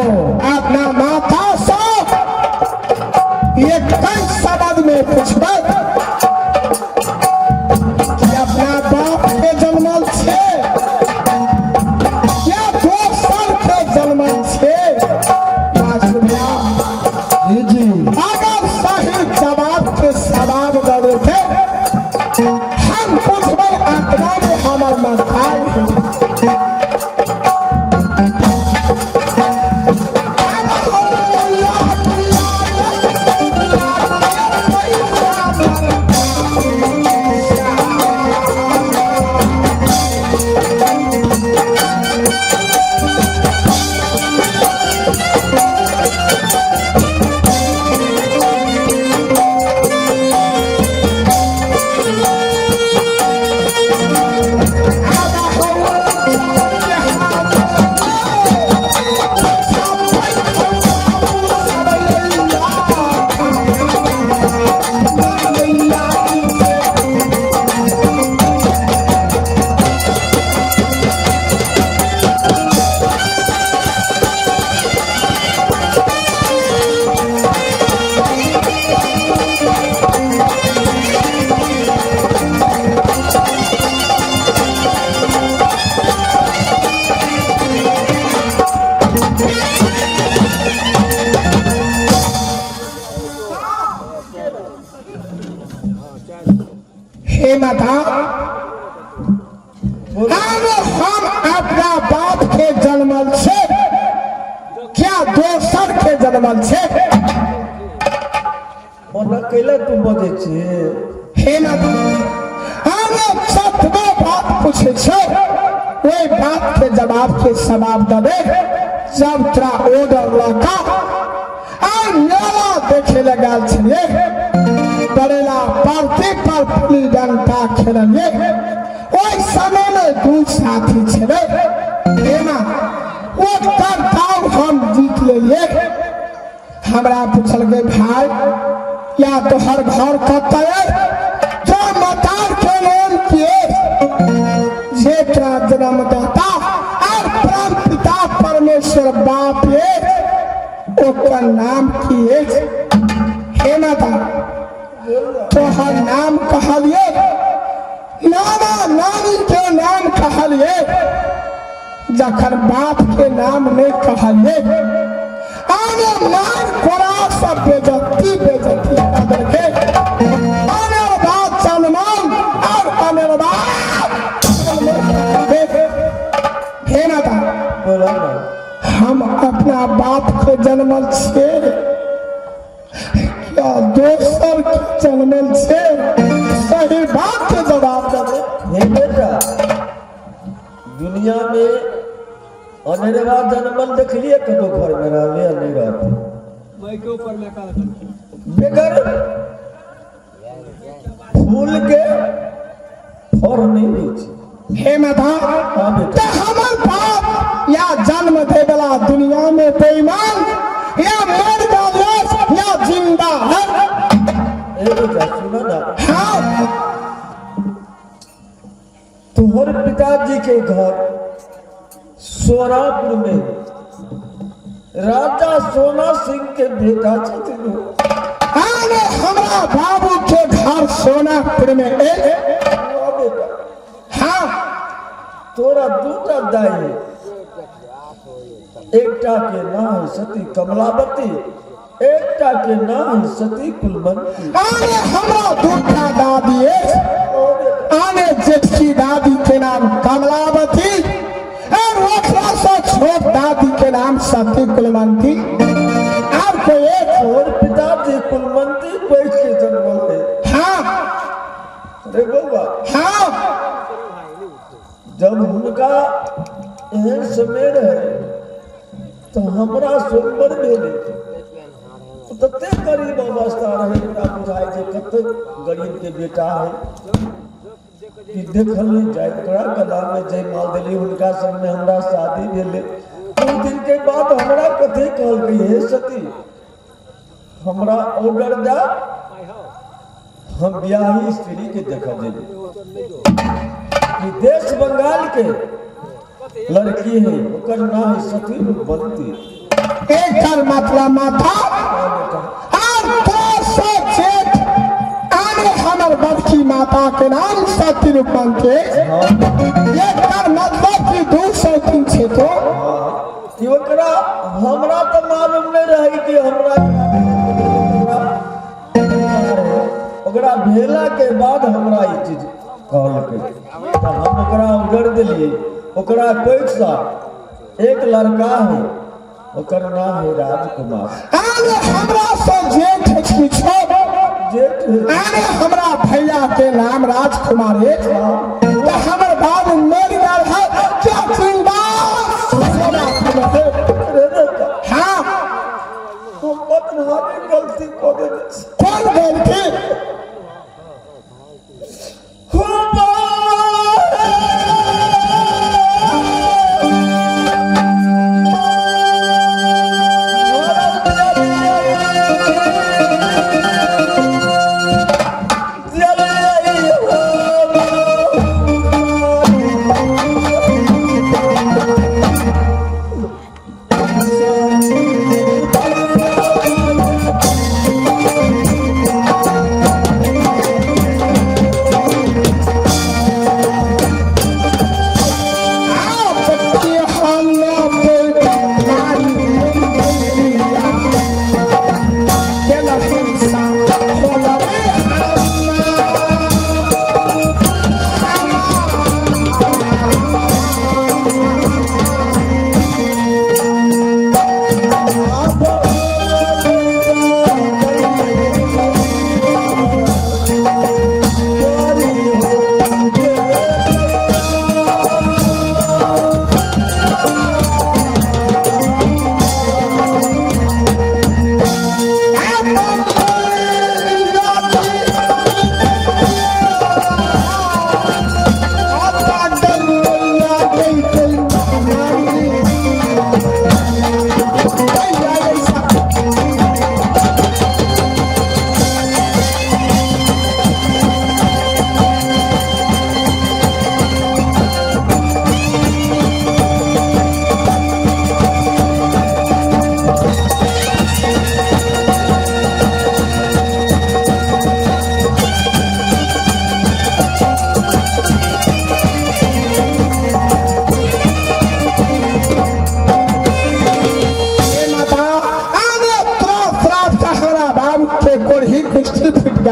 अपना माता से एक शब्द में पूछबै कि अपना बाप के जन्मल छै या दोसर के जन्मल छै? मास्टर भैया। जी जी। अगर सही जवाब के सवाब दऽ देतै, हम पूछबै आत्मा में हमर मथाई। हे माता, हम अपना बाप के जन्मल छे क्या दोसर के जन्मल छे? ओना कैला तू बजै छी? हे माता, हम सतबो बात पूछे छे, ओहि बात के जवाब के सवाब देबे। जब तोरा ऑर्डर लगा आ मेला देखे लए गेल छलियै, करेला परती पर पुली डंटा खेललियै, ओहि समय में 2 साथी छलै एना, ओकर दाव हम जीत लेलियै। हमरा पूछलकै, भाई या तोहर घर कतऽ अइ? जो मतार के नाम के जे तोरा जन्मदाता और परम पिता परमेश्वर बाप ये ओकर नाम की अछि? हे माता, तोहर नाम कहलिए, नाना नानी के नाम कहलिए, जखन बाप के नाम नहीं कहलिए, आने मान कोरा सब बेजती बेजती कर के आने बात चलमान और आने बात। हे माता, बोला ना। हम अपना बाप के जन्मल छियै या दोसर के जन्मल छियै? सही बात के जवाब देबै। हे बेटा, दुनिया में अनेरवा जन्मल देखलिए कतौ? घर में रहले या नहीं रहते, बेगर फूल के फर नहीं होइ छै। हे माता, हाँ बेटा। तऽ हमर बाप या जन्म देवला दुनिया में बेईमान या मर गेल या जिंदा है? हे बेटा, सुनो ना। हाँ। तोहर पिताजी के घर सोनापुर में राजा सोना सिंह के बेटा छथिन। अरे, हमरा बाबू के घर सोनापुर में एक हाँ बेटा। हाँ। तोरा दूटा दाई है, एकटा के नाम है सती कमलावती, एकटा के नाम है सती कुलवंती। अरे, हमरा दूटा दादी अछि। आने जेठकी दादी के नाम कमलावती और ओकरा से छोट दादी के नाम सती कुलवंती। आर कोई एक? तोहर पिताजी कुलवंती बैठ के जन्मल है। हाँ। रे बौआ। हाँ। जब हुनका एहन समय रहे तऽ हमरा सोमवार भेलै, तते गरीब अवस्था रहे, हमरा बुझाइ जे कते गरीब के बेटा है कि देखल नहि जाय। ओकरा गलामे जयमाल देली, हुनका संगमे हमरा शादी भेलै। कुछ दिन के बाद हमरा कथी कहलकै, हे सती, हमरा ऑर्डर दे, हम बियाही स्त्री के देखऽ जेबै कि देश बंगाल के लड़की है, ओकर नाम है सती रूपवंती। एकर मतलब माता, आर तो से जेठ आने हमर बड़की माता के नाम सती रूपवंती, एकर मतलब कि 203 छै तो। कि ओकरा हमरा तऽ मालूम नहि रहै कि हमरा ओकरा भेला के बाद हमरा ई चीज कहलकै, तऽ हम ओकरा ऑर्डर देलियै। ओकरा कोइसँ एक लड़का है, ओकर नाम है राजकुमार। आने हमरा से जेठ की छोट? जेठ है। आने हमरा भैया के नाम राजकुमार है, तो हमर बाबू मर गेल है क्या जिंदा? रे बेटा। हाँ। हम बड़ भारी गलती कऽ देने छी। कौन गलती?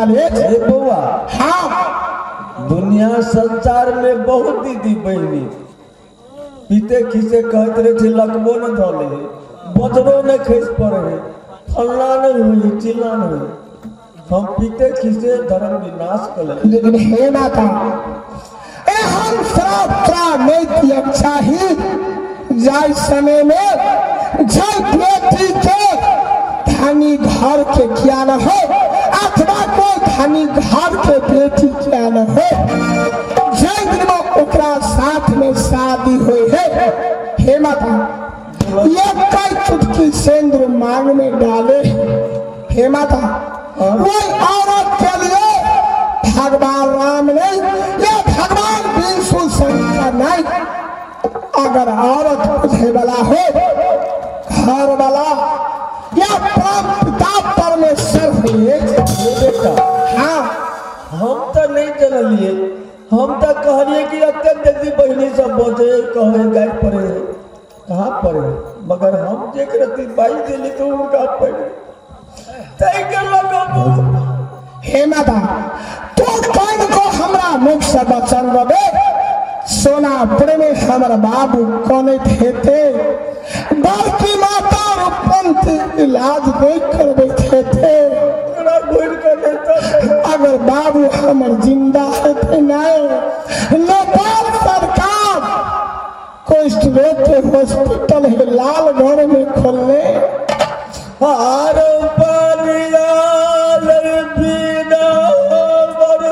गेल अछि। हे बौआ। हाँ। दुनिया संसार में बहुत दीदी बहिनी पीते खीसे कहत रहे थे, लकबो न धले है, बजरो न खस पड़े है, फल्ला नहीं हुई चिल्ला नहीं हुई। हम पीते खीसे धर्म विनाश कर ले। लेकिन हे माता, एहन श्राप त्रा नहीं दियक चाही जाय समय में जय बेटी के धनी घर के क्या न हो अथवा कोई धनी घर के बेटी क्या न हो, जय दिन में ओकरा साथ में शादी हुई है। हे माता, ये कई चुटकी सेंद्र मांग में डाले। हे माता, वही औरत के लिए भगवान राम नहीं या भगवान विष्णु शंकर नहीं, अगर औरत पूछे वाला हो, घर वाला या परम पिता परमेश्वर हुए। हे बेटा। हाँ। हम तो नहीं जनलिए, हम तो कहलिए कि अत्यंत दीदी बहिनी सब बजे कहे गाय पड़े है, कहाँ पड़े, मगर हम देख रही बाई दिली तो उनका पड़े तय के लगा। हे माता, तू कौन को हमरा मुख से बचन रबे सोनापुर में हमर बाबू कनैत हेते, बड़की माता रूपंती इलाज नहीं करबैत हेते। ओकरा घुरि कऽ नहि तऽ अगर बाबू हमर जिंदा हेते नहीं, नेपाल सरकार कुष्ठ रोग के हॉस्पिटल है लालगढ़ में खोलने। हार परियाल बिना बर।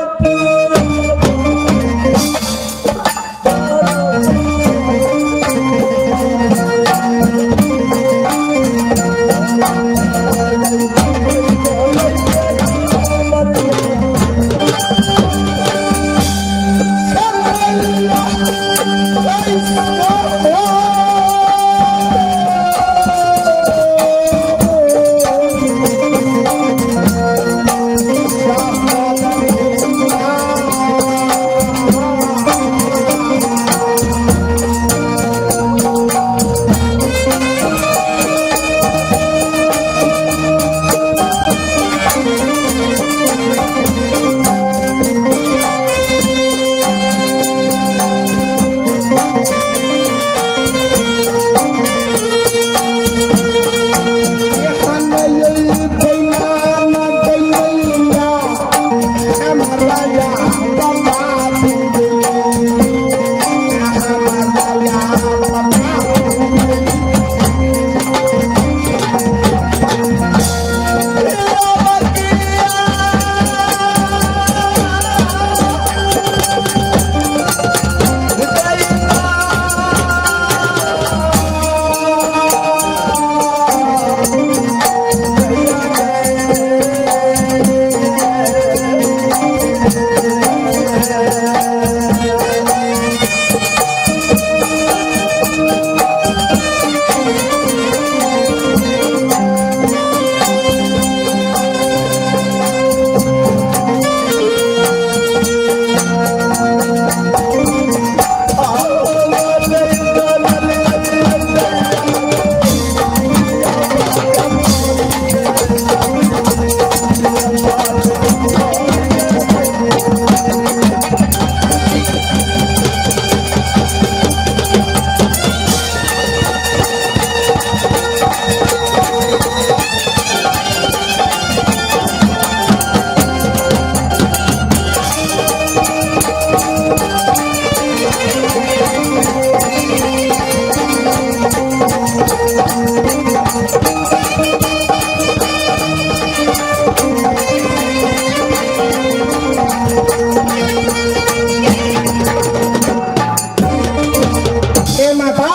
हे माता,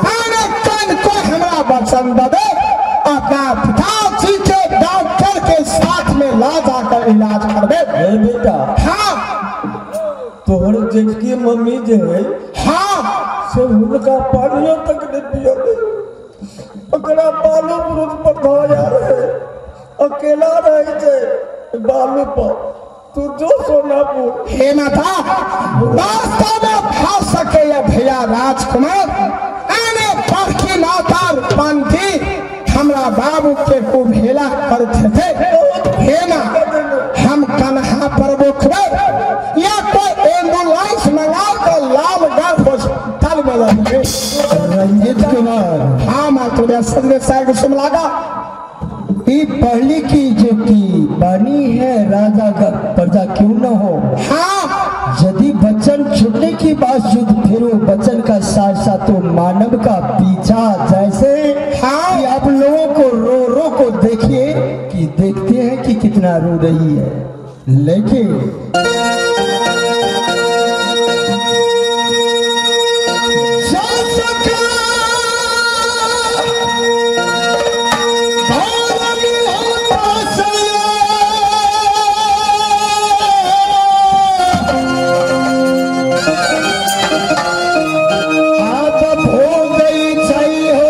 आने कन को हमरा वचन दे अपना पिताजी के डॉक्टर के साथ में ला जाकर इलाज करबे। हे बेटा। हाँ। तोहर जेठकी मम्मी जे है, हाँ, से हुनका पानियो तक नहीं पियबे। ओकरा बालू पुरुष पर धोया रहे, अकेला रहे छै बालू पर। तू जो सोनापुर। हे माता, वास्तव में भा सके या भैया राजकुमार आने बड़की माता पंथी हमरा बाबू के कुभेला करते थे। हे माँ, हम राजभर। हाँ मास्टर भैया, सजने साहब के सुन लागा। ये पहली की जो की बानी है, राजा का प्रजा क्यों न हो। हाँ, यदि बचन छूटने की बात शुद्ध, फिर वो बचन का साथ साथ तो मानव का पीछा जैसे। हाँ। कि आप लोगों को रो रो को देखिए कि देखते हैं कि कितना रो रही है, लेकिन जा सका भारत होता सया। आप हो गई छई हो।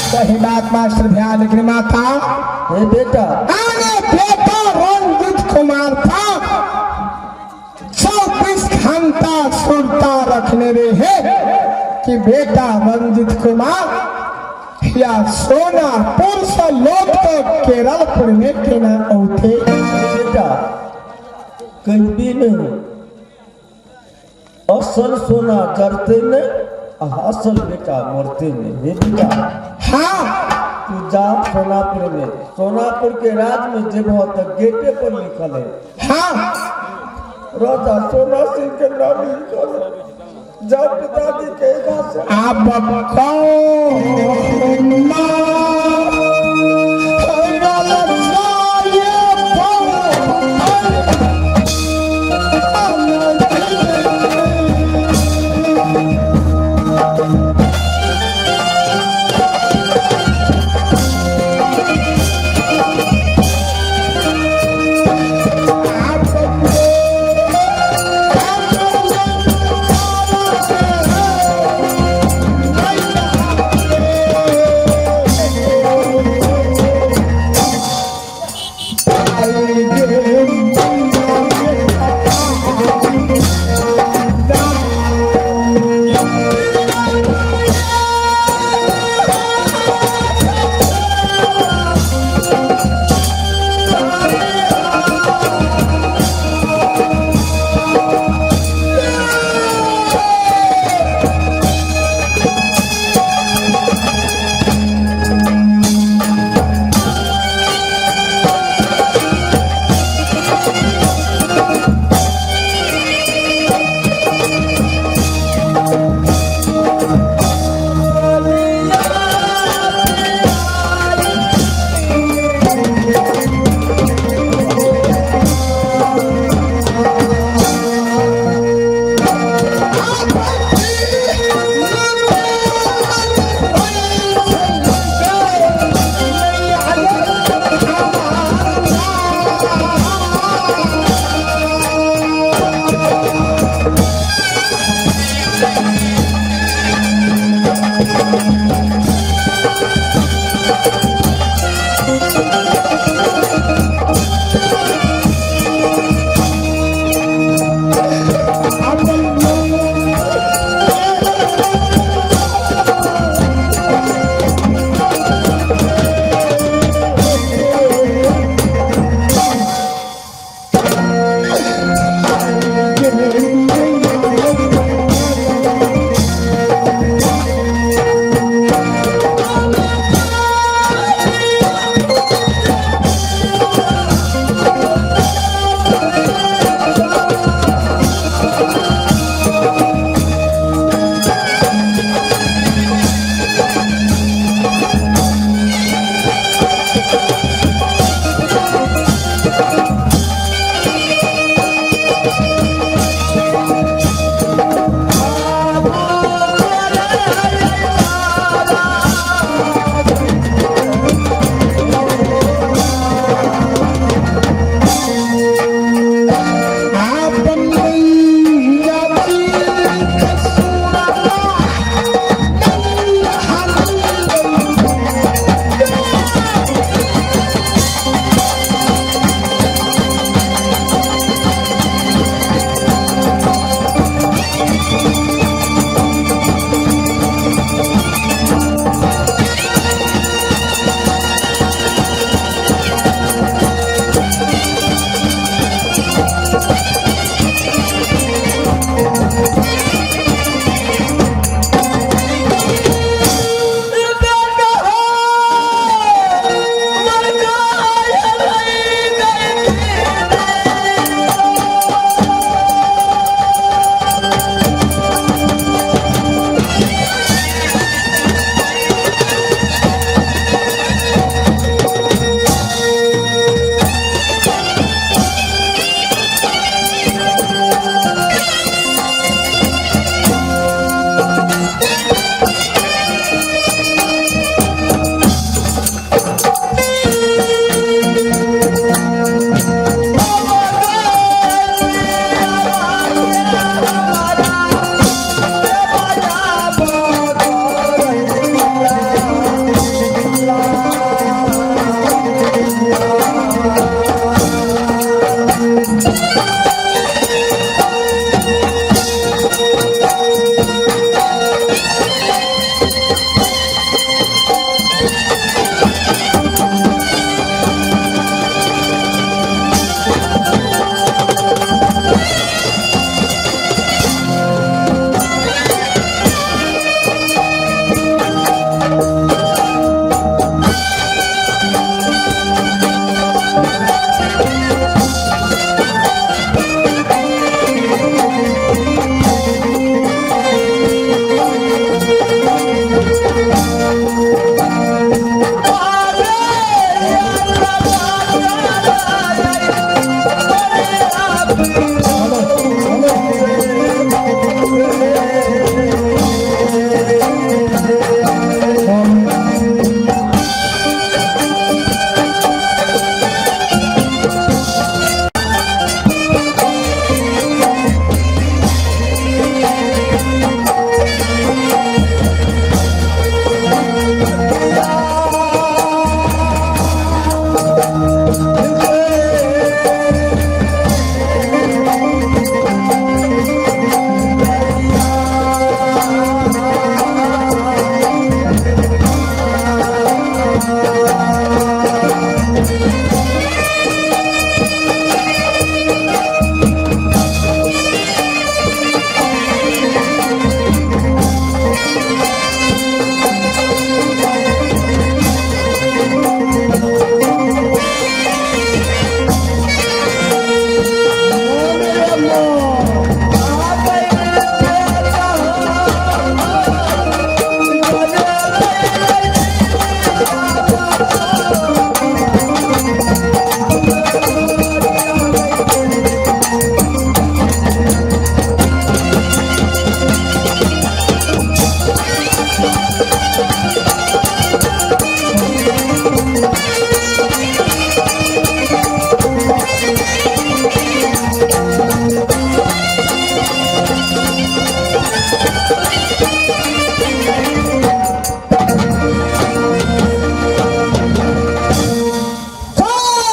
सही बात मास्टर भैया, लेकिन माता हे बेटा, अरे बेटा रंजित कुमार था 24 घंटा सुरता रखने रहे कि बेटा रंजित कुमार या सोनापुर से लौट कर केरलपुर में केना औते। बेटा कहीं भी नहीं, असल सोना जरते नहीं, आ असल बेटा मरते नहीं। हे बेटा, हाँ, तू जा सोनापुर में, सोनापुर के राज में जेबह तो गेटे पर लिखल है हाँ, राजा सोना सिंह के नाम लिखल है। जा पिताजी के यहाँ से अब कौन।